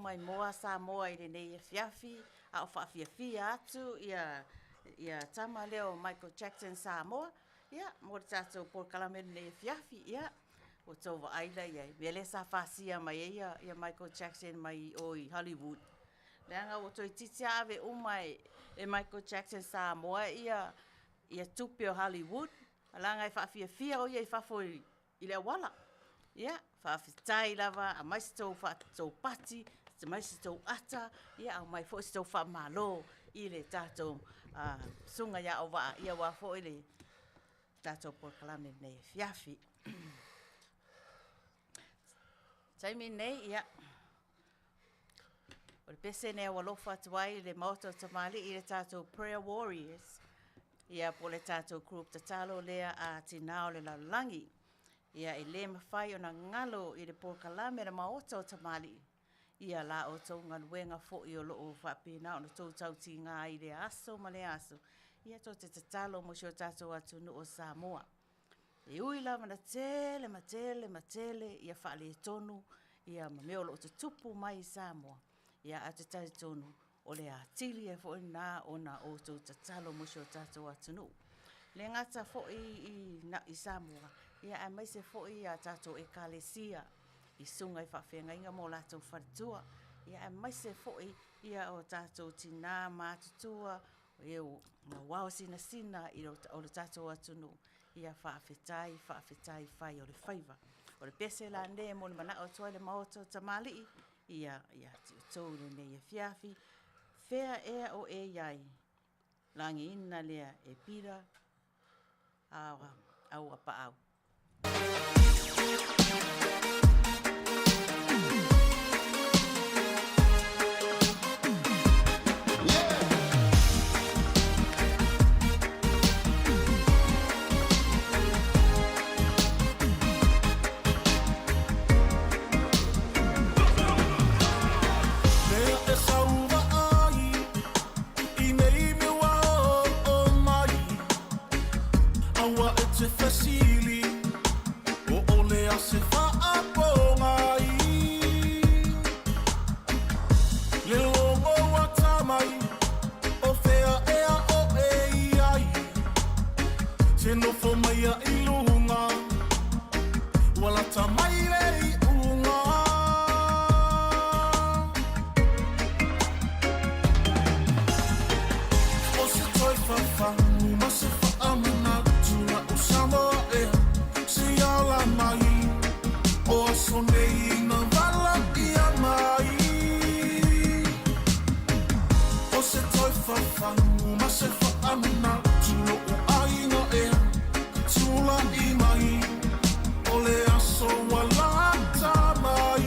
maimoa Samoa i lenei afiafi a o faafiafia atu ia ia tama lea o Michael Jackson Samoa, ia, mo le tatou polokalame lenei afiafi, ia, ua tou vaai la i ai, mea lea sa fasia mai ai ia, ia Michael Jackson mai o i Hollywood. Leaga ua toeitiiti lava ave uma e, e Michael Jackson Samoa ia, ia tupe o Hollywood, leaga e faafiafia o ia i fafo i, i le auala. Ia, faafetai lava, aumai se tou tou pati, aumai se tou ata, ia aumai foi se tou faamalo i le tatou uh, susuga ia Auvaa, ia aua foi le tatou polokalame lenei afiafi. Taimi nei, ia, o le pese nei ua alofa atu ai le Maota o Tamalii i le tatou Prayer Warriors, ia po o le tatou group tatalo lea a tinā o le lalolagi. Ia e le mafai ona galo i le polokalame a le Maota o Tamalii, ia la outou galuega foi o lo o faapena ona outou tautiga ai i lea aso ma lea aso, ia tou te tatalo mo si o tatou atunuu o Samoa. E ui lava na tele ma tele ma tele ia faaletonu ia ma mea o lo o tutupu mai i Samoa, ia ae ou te talitonu o le atili ai foi lena ona outou tatalo mo si o tatou atunuu. E le gata foi i, i Samoa, ia aemaise foi a tatou ekalesia i susuga i faafeagaiga ma o latou faletua, ia aemaise foi ia o tatou tinā matutua, e o mauao sinasina i o le tatou atunuu, ia faafetai, faafetai fai o le faiva. O le pese la lenei e molimanaʻo atu ai le Maota o Tamalii, ia, ia te outou i lenei afiafi, fea ea o e i ai, lagiina lea e Pira Auapaau. Se nofo mai a i luga Ua lata mai le iuga O se toe fafagu ma se faamanatu La'u Samoa ea se i ala mai O aso nei na valaia mai O se toe fafagu ma se faamanatu Lo'u aiga ea tula'i mai O le aso ua lata mai.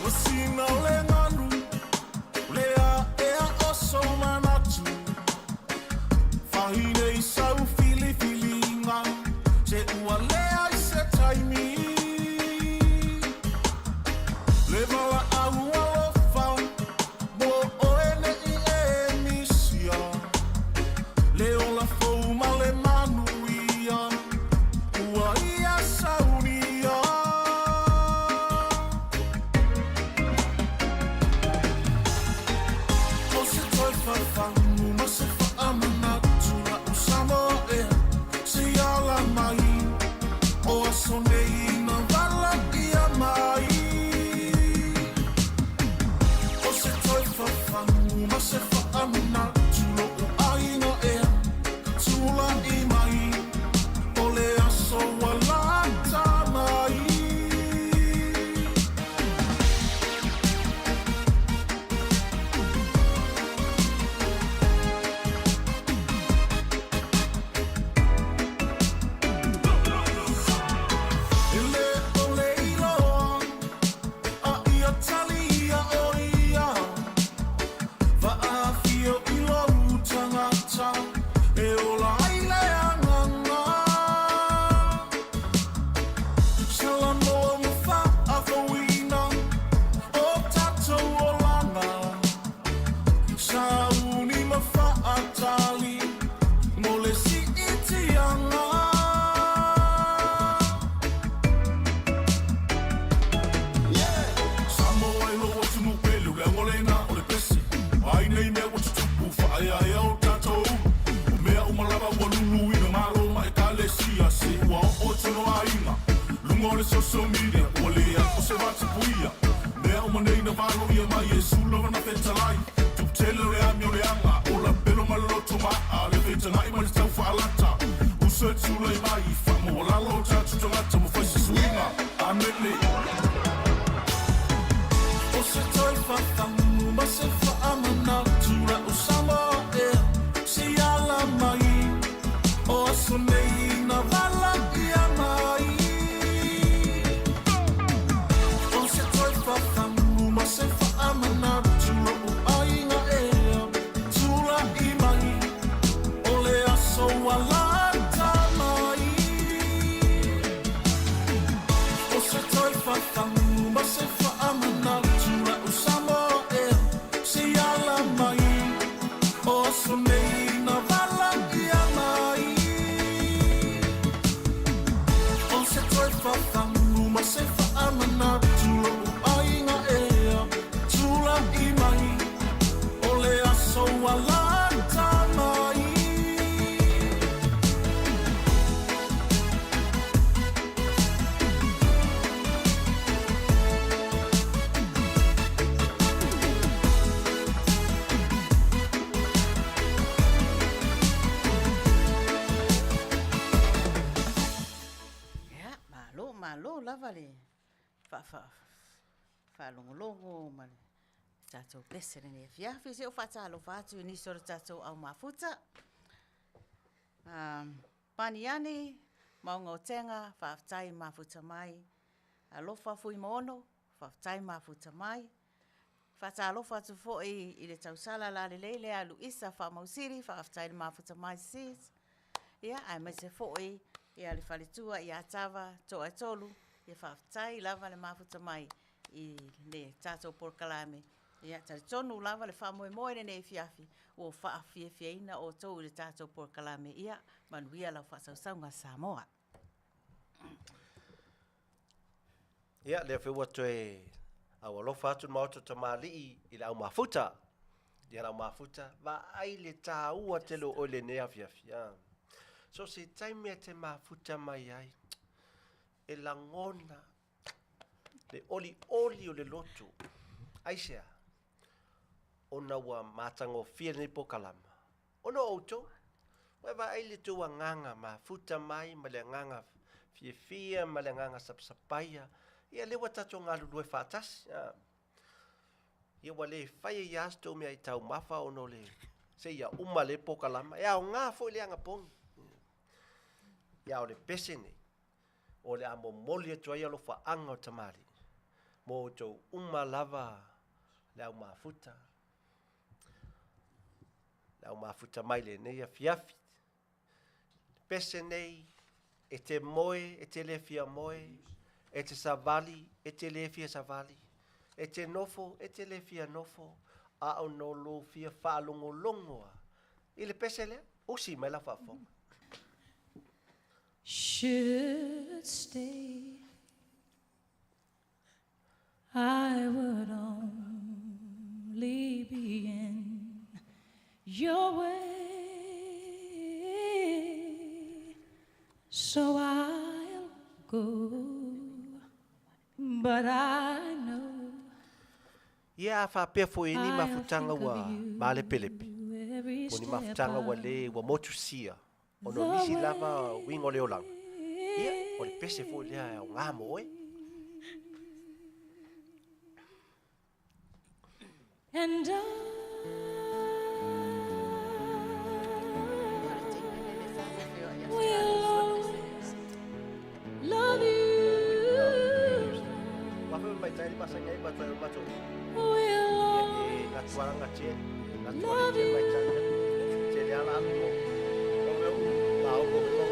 Ua sina o le galu, le aea o sou manatu. Fahine i sau filifiliga, se ua leai se taimi. Le valaau alofa, mo oe nei e misia. Le ola fou ma le manuia, ua ia saunia. O se toe fafagu ma se faamanatu la'u Samoa ea se i ala mai o aso nei. le social media Ua le ao se vatapuia Mea uma nei na valoia mai Iesu lava na fetalai Tupu tele o le amio leaga O lapelo ma le loto maa Le feitaga'i ma le tau faalata Uso e tulai mai Faamaualalo o tatou tagata Ma fai se suiga Amene O se toe fafagu ma se faamanatu la'u Samoa ea se i ala mai o aso nei na valaia mai O se toe fafagu ma se faamanatu lo'u aiga ea tula'i mai o le aso ua lata mai O se toe fafagu ma se faamanatu la'u Samoa ea se i ala mai o aso nei na valaia mai O se toe fafagu ma se faamanatu lo'u aiga ea tula'i mai o le aso ua lata mai. Ia, malo, malo lava le faalogologo ma le tatou pese lenei afiafi. Se o faatalofa atu i nisi o le tatou au mafuta. Paniani, Maunga o Tega, faafetai mafuta mai. Alofa Fuimaono, faafetai mafuta mai. Faatalofa atu foi i le tausala lalelei lea a Luisa Faamausili, faafetai le mafuta mai sis. Ia, aemaise foi ia le faletua ia Tava Toaetolu, ia faafetai lava le mafuta mai i le tatou polokalame. Ia, talitonu lava le faamoemoe lenei afiafi ua faafiafiaina outou i le tatou polokalame. Ia, manuia lau faasausauga Samoa. Ia, lea foi ua toe aualofa atu le Maota o Tamalii i le au mafuta. Ia, le au mafuta, vaai le tāua tele o oe lenei afiafi. A. So se taimi e te mafuta mai ai, e lagona le olioli o le loto. Aisea? Ona ua matagofie lenei polokalama. Ona o outou, ua e vaai i le tou agaga mafuta mai ma le agaga fiafia ma le agaga sapasapaia, ia lea ua tatou galulue faatasi. A. Ia ua le fai ai lava se tou mea i taumafa ona o le seia uma le polokalama. E aoga foi le agapogi. Ia a o le pese nei, o le a momoli atu ai alofaaga o tamalii mo outou uma lava le au mafuta, le au mafuta mai lenei afiafi. Pese nei, e te moe, e te le fia moe, e te savali, e te le fia savali, e te nofo, e te le fia nofo, a o no lou fia faalogologo a i le pese lea, usi mai lau faafofoga. Should stay, I would only be in your way. So I'll go, but I know Ia a faapea foi ni I'll mafutaga think ua of you malepelepe, every po o ni step mafutaga ua of le ua motusia ona o the nisi lava uiga o le olaga. Ia, o le pese foi lea e aoga mo oe. And I will always love you. Ua fai mai tai masanga ai matou matou. Will Ia always e ngatuara ngatie, ngatuara te mai tai. Te le ala alu mo. O me u, ma o ko ko.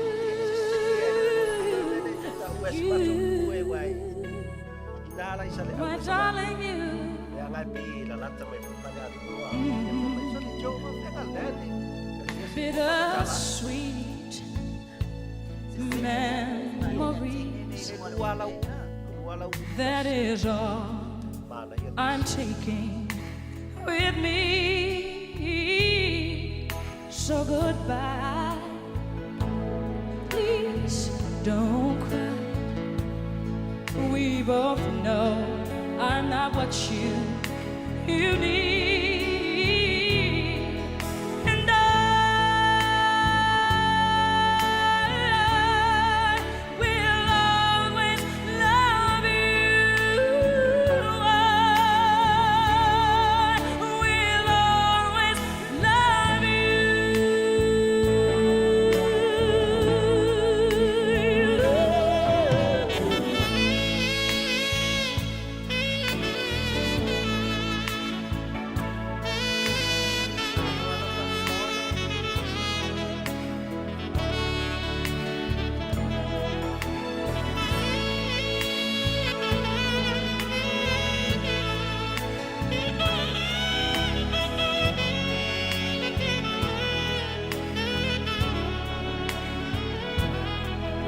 love Ua se matou you. ue wai. Ina ala isa le au My sa. darling, you. Le anga pe la lata mai pa le alu ua. Ia mai so le jo ma fe ka le le. Bittersweet memories. Ua lau, ua lau. That is all Mana ia. I'm taking with me. So goodbye. Please don't cry. both know I'm not what you you need. And I will always love you. I will always love you.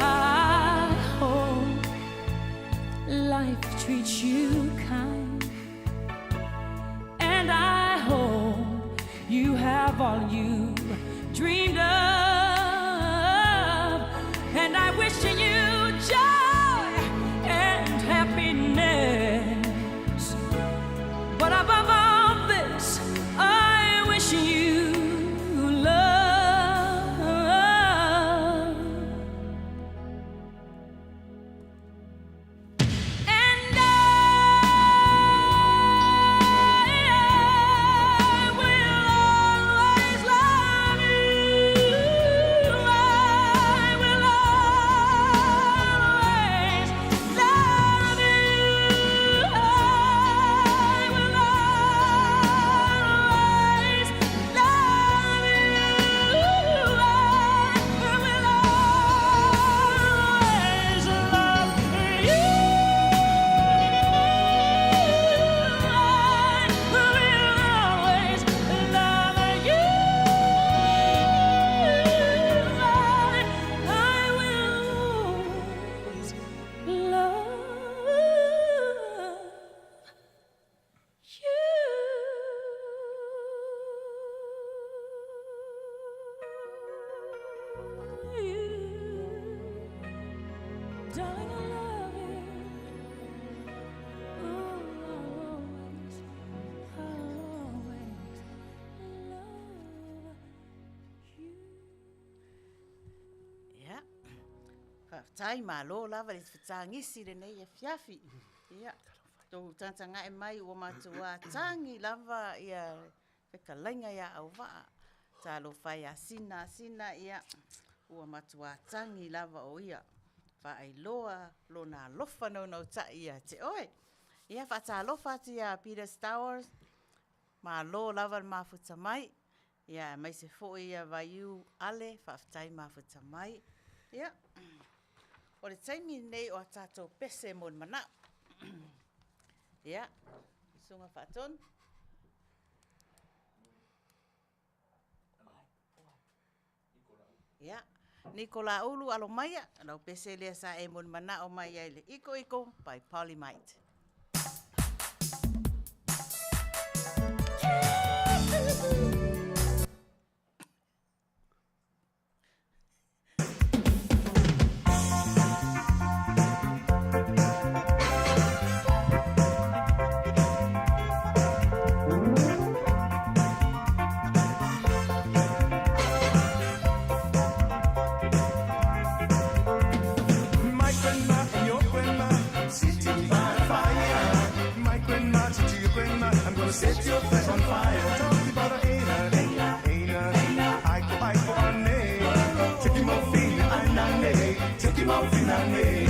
I hope life treats you kind. And I hope you have all you dreamed of. And I wish you joy and happiness. But above all this, I wish you love. And I will always love you. I will always love you. I will always love you. I will always love you. Darling, I love you. Ooh, I'll always, I'll always love you. Ia. Faafetai, malo lava le fetagisi lenei afiafi. Ia, tou tagatagae mai ua matua tagi lava ia fetalaiga ia Auvaa. Talofa e ia Sina, Sina, ia, ua matua tagi lava o ia faailoa lona alofa naunautai ia te oe. Ia, faatalofa atu ia Peter Stowers, malo lava le mafuta mai. Ia, aemaise foi ia Vaiu Ale, faafetai mafuta mai. Ia, o le taimi lenei o a tatou pese mo le manao. Ia, Susuga Faatonu. Ia, Nikola Ulu alo maia, lau pese lea sa e molimanaʻo mai ai le Ikoiko by Polymite. My grandma and your grandma sitting by the fire. My grandma to your grandma, I'm gonna set your place on fire. Talking about a aina, aina, aiko aiko ane. Take him off in anane, take him off in ane.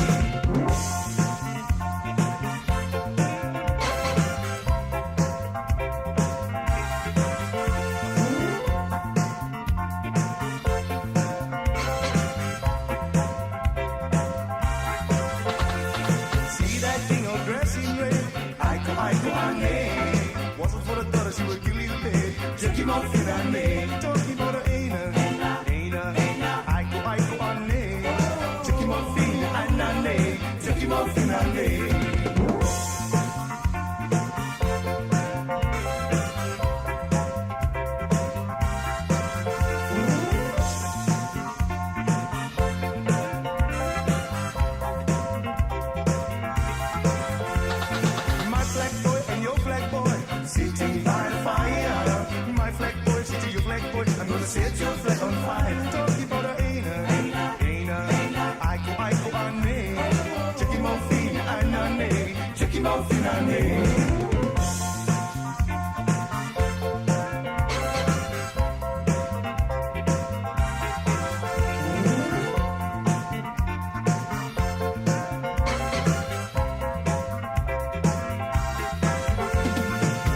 See that thing all dressed in red? Aiko, aiko, ane. Wasn't for the daughter, she would kill you dead. Take him off in ane. Talking about a aina, aina, aiko, aiko, ane. Take him off in anane. Take him off in ane. mo finane.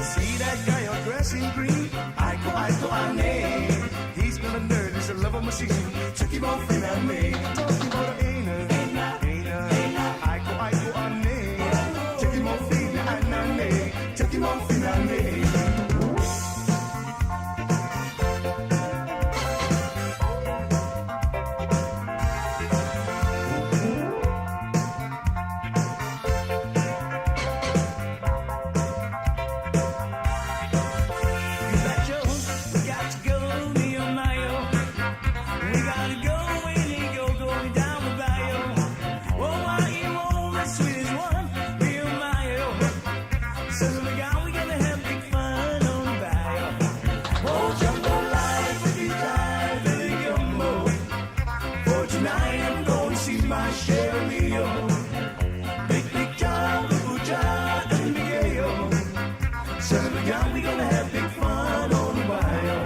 See that guy all dressed in green? Aiko, Aiko, Ane. He's not a nerd, he's a lover machine. Took him off in a me. Talking about a Aina, Aina, Aiko, Aiko, Ane. Took him off in a Took him off in a. You betcha, we got to go, me oh my oh. We gotta go, we need go, going down the bayou. Oh, why you want the sweetest one, me oh my oh. So we got, we gonna have big fun on the bayou. Oh, jumbo life, we be life in the gumbo. For tonight I'm gonna see my Sherry, oh. Big, big job, boo job, and big oh. So we got, we gonna have big fun on the bayou.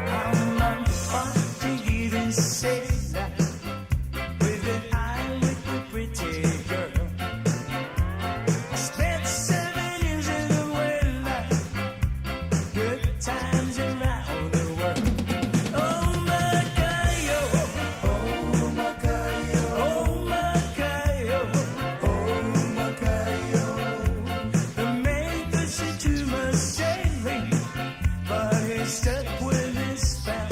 I'm a sailor with an eye with a pretty girl. I spent 7 years in the whaler, good times around the world. Oh Macayo, oh Macayo, oh Macayo, oh Macayo. The man puts too much sailing, but he's stuck with his family.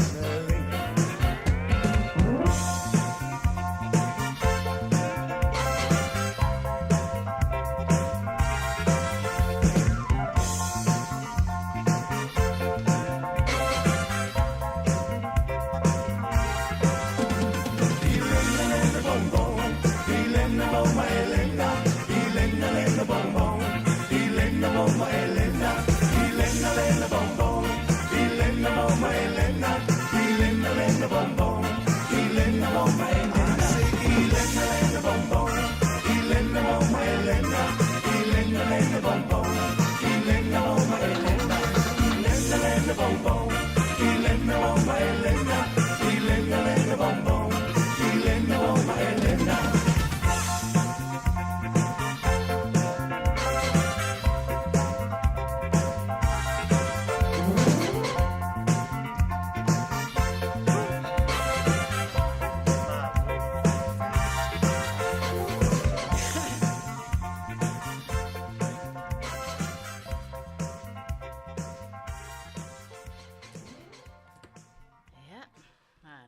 Ia,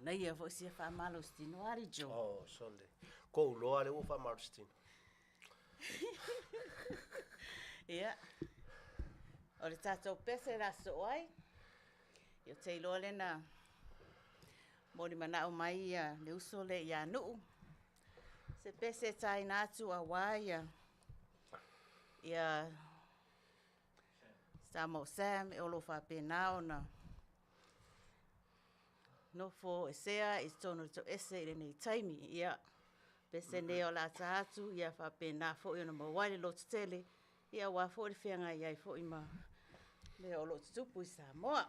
manaia foi sia faamalositino ali Joe. Oh, sole. Ko uloa le ua faamalositino. Ia, o le tatou pese le aso o ai, ia ou te iloa lena molimanao mai ia le uso lea ia Nuu. Se pese e taina atu auā ia ia Samo Sam e o lo o faapena ona nofo esea i totonu o le toese i lenei taimi. Ia, pese nei o le a ta atu, ia faapena foi ona maua ai le lototele, ia aua foi le feagai ai foi ma mea o lo o tutupu i Samoa.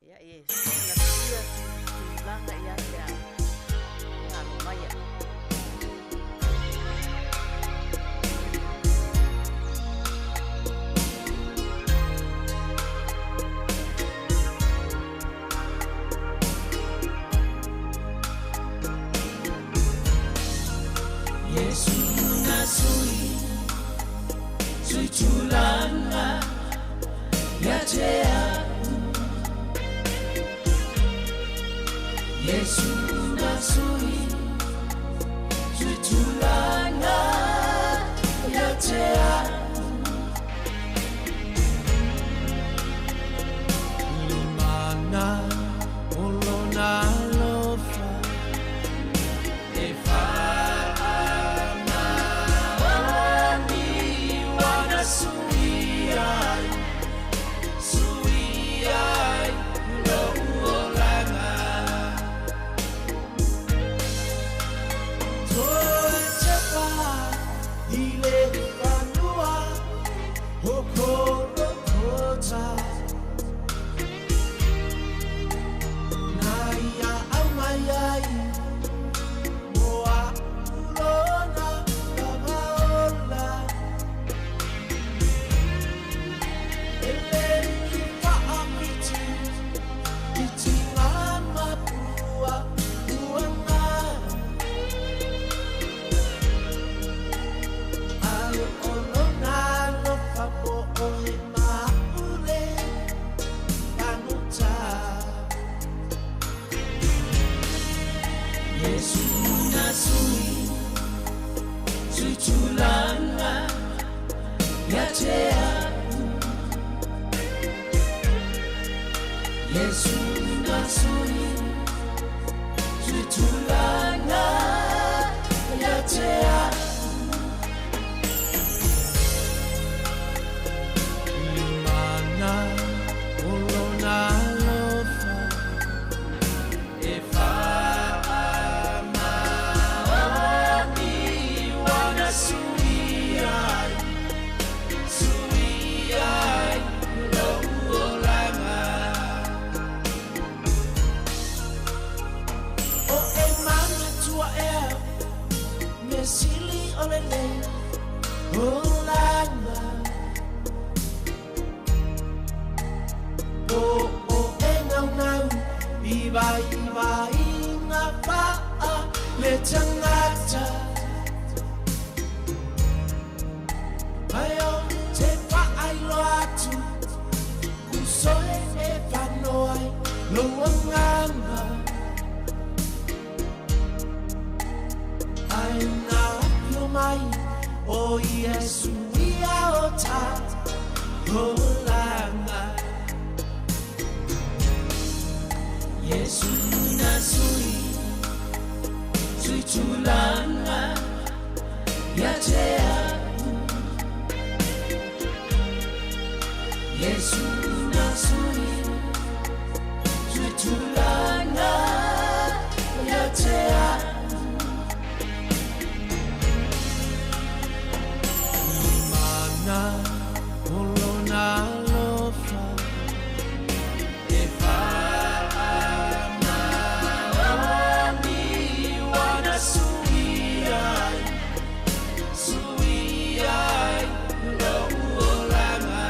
Ia, e silafia tulaga ia te au. Ia alo maia. Yesu na sui sui tulanga ya te au Yesu na sui sui tulanga ya te au Lumana o lona alofa e faamani wana sui ai, sui ai lou olaga. Toe Yesu na sui Sui tulanga Ya te au Yesu na sui Sui tulanga Ya te au Mana o lona alofa E whaamaoni wana sui ai Sui ai lou olaga O e manatua ea Mea sili o lenei olaga Po o e naunau i vaivaiga faa le tagata Ae o te faailoa atu uso e e fano ai lou agaga Ae na afio mai o Iesu ia o ta olaga Iesu na sui Sui tulanga Ia te au Iesu na sui Sui tulanga Ia te au Mana o lona alofa E whaamaoni wana sui ai Sui ai lou olaga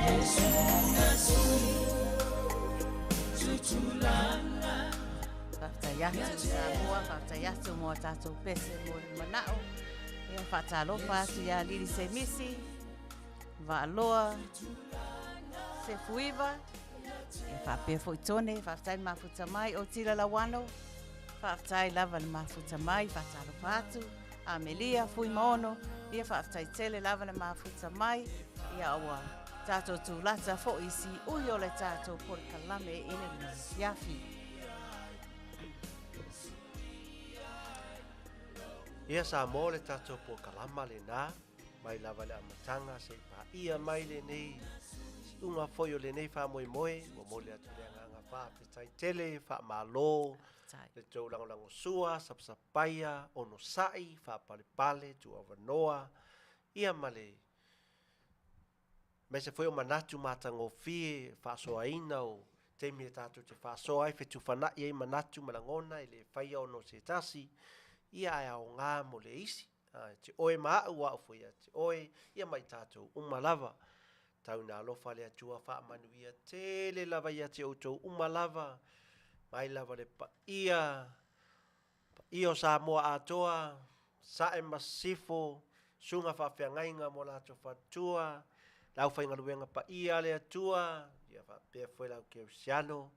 Yesu na sui Sui tulanga Faafetai atu Samoa, faafetai atu mo a tatou pese mo le manao. Ia faatalofa atu iā Lili Semisi, Vaaloa, Sefuiva, ia faapea foi Tone, faafetai le mafuta mai, o Tila Lawano, faafetai lava le mafuta mai, faatalofa atu, Amelia, Fuimaono, ia faafetai tele lava le mafuta mai, ia ua tatou tulata foi i siui o le tatou polokalame i lenei afiafi. Ia Samoa le tatou polokalama lenā, mai lava i le amataga seia paia mai lenei siuga foi o lenei faamoemoe, ua momoli atu le agaga faafetai tele, faamalo le tou lagolagosua, sapasapaia, onosai, faapalepale, tuuavanoa, ia ma le aemaise foi o manatu matagofie faasoaina o taimi e tatou te faasoa ai, fetufanai ai manatu ma lagona e le faia ona o se tasi, ia ae aoga mo le isi. A, te oe ma a'u, a'u foi ia te oe, ia ma i tatou uma lava. Tau ina alofa le Atua faamanuia tele lava ia te outou uma lava, mai lava le paia, paia o Samoa atoa, Sae ma Sisifo, susuga faafeagaiga mo latou faletua, le aufaigaluega paia a le Atua, ia faapea foi le au kerisiano,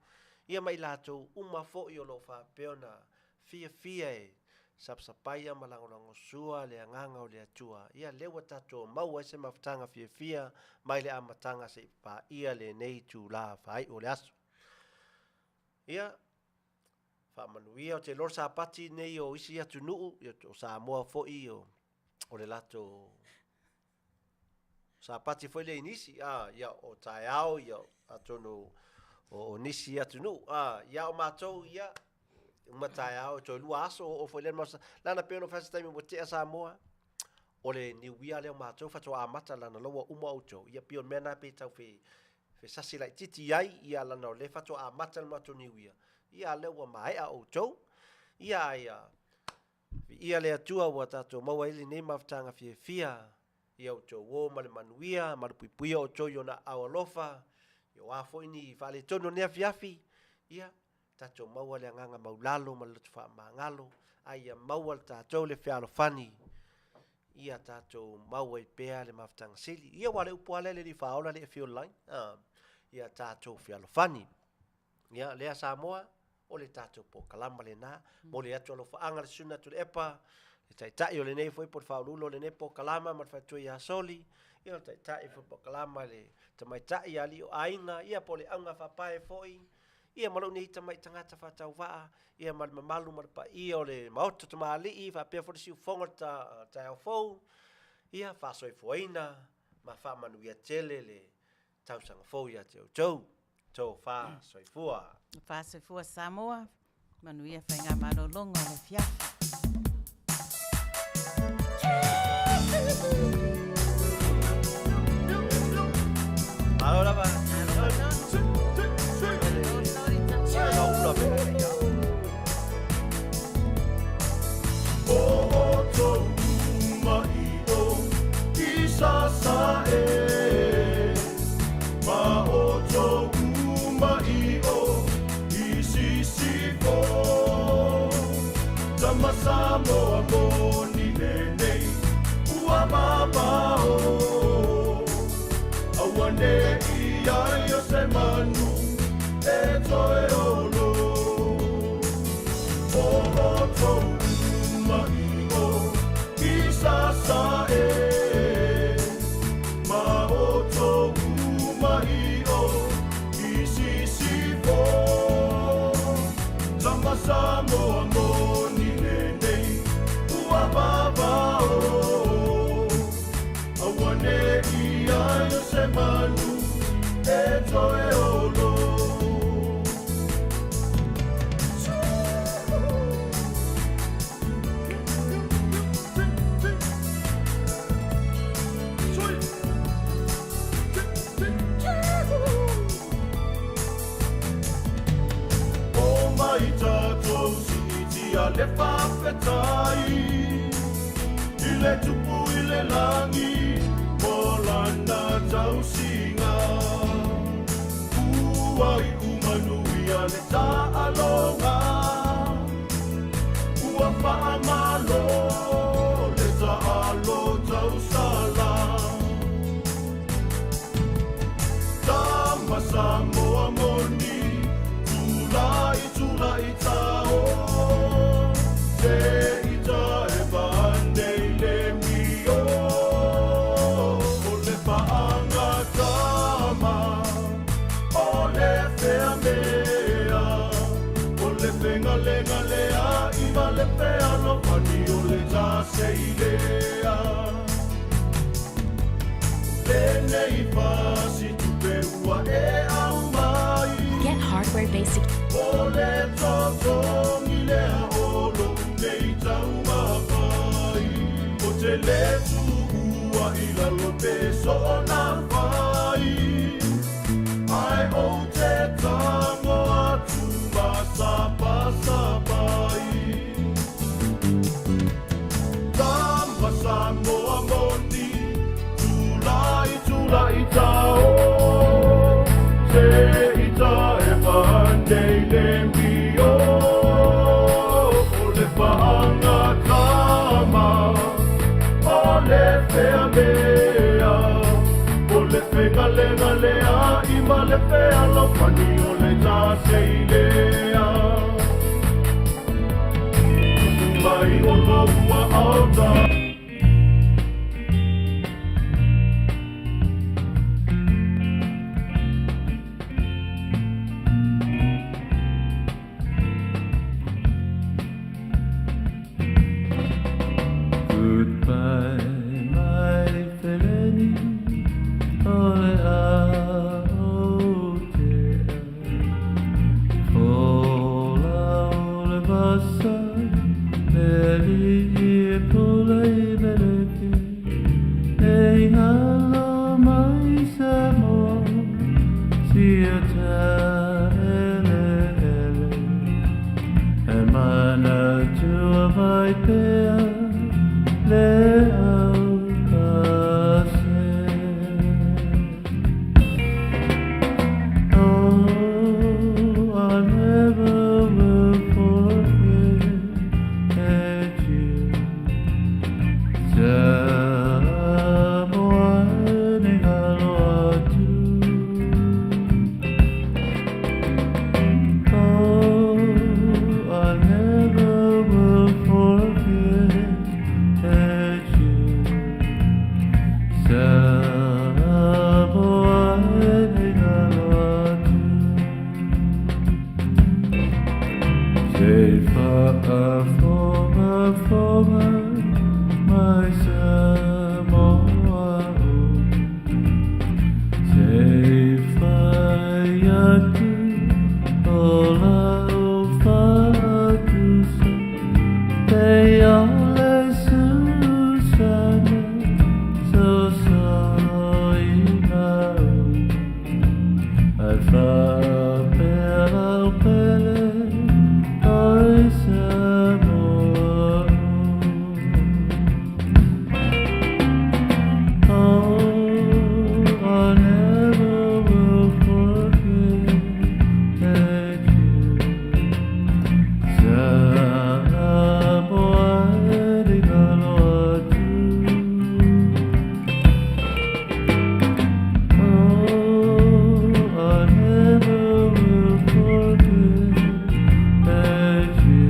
ia ma i latou uma foi o lo o faapea ona fiafia e sapasapaia ma lagolagosua le agaga o le Atua. Ia lea ua tatou maua ai se mafutaga fiafia mai le amataga seia paia lenei itula faaiu o le aso. Ia, faamanuia, ou te iloa o le Sapati lenei o isi atunuu, ia o Samoa foi o, o le latou Sapati foi lea i nisi, a, ia o taeao, ia atonu o, o nisi atunuu, a, ia o matou, ia, Uma taeao, e toe lua aso, oo foi lea ma lana pei ona fai se taimi ua tea Samoa, o le niuia lea o matou faatoa amata lana la ua uma outou. Ia pei o le mea lena pei tau fe, fesasi laitiiti ai, ia lana o lea faatoa amata le matou niuia, ia a lea ua maea outou. Ia ai, viia le Atua ua tatou maua ai lenei mafutaga fiafia, ia outou o ma le manuia, malupuipuia outou i ona aao alofa, ia o a foi ni faaletonu o lenei afiafi, ia, tatou maua le agaga maulalo ma le loto faamagalo, a ia maua le tatou le fealofani, ia tatou maua ai pea le mafutaga sili. Ia aua o le upu lava lea a le Alii Faaola lea e fia ola ai, a, ia tatou fealofani. Ia, lea Samoa, o le tatou polokalama lena. Momoli atu alofaaga i le Susuga Tuilaepa, le Taitai o lenei foi po o le Faauluulu o lenei polokalama ma le faletua ia Soli, ia o le Taitai foi o le polokalama le Tamaitai ia Alii o Aiga, ia po o le augafaapae foi, ia ma lou nei tamai tagata faatauvaa, ia ma le mamalu ma le paia o le Maota Tamalii faapea foi le siufofoga o le taeao fou, ia faasoifuaina ma faamanuia tele le tausaga fou ia te outou. Tofa soifua. Tofa soifua Samoa, manuia faigamalologa o le afiafi. Malo lava. Samoa moni lenei ua mamao Auane'i ai o se manu e toe olo O outou uma i o i Sasae Ma outou uma i o i Sisifo Tama Samoa moni lenei ua vavao Auane'i ai o se manu e toe olo. O mai tatou siitia le faafetai I le Tupu i le lagi mo lana tausiga Ua iu manuia le taaloga Ua faamalo le taalo tausala Tama Samoa moni Tulai tulai tao Se ita e vaanei le mio O le paanga tama O le feamea O le fegalegaleai ma le fealofani O le taseilea Lenei fasi tupe ua e aumai Get hardware basic. O le totogi lea o lou nei taumafai O te le tuua i lalo pe soona fai Ae ou te tago atu ma sapasapai Tama Samoa moni Tulai tulai tao Se ita e vaanei le mio O le paanga tama O le feamea O le fegalegaleai ma le fealofani O le taseilea Mai o lou aota Goodbye my feleni o le a o te a Folau le asa Le alii e pule i Melefi E galo mai Samoa Sia eleele E manatua mai pea Le aupase. Oh, I never will forget you. Samoa e galo atu. Oh, I never will forget you. Samoa e galo atu. Se faafogafoga mai Samoa o. Se fai atu o lau faatusa Pe o le susana sosoina o. Ae faapea lau pele oe Samoa o. Oh, I never will forget you. Samoa e galo atu. Oh, I never will forget you.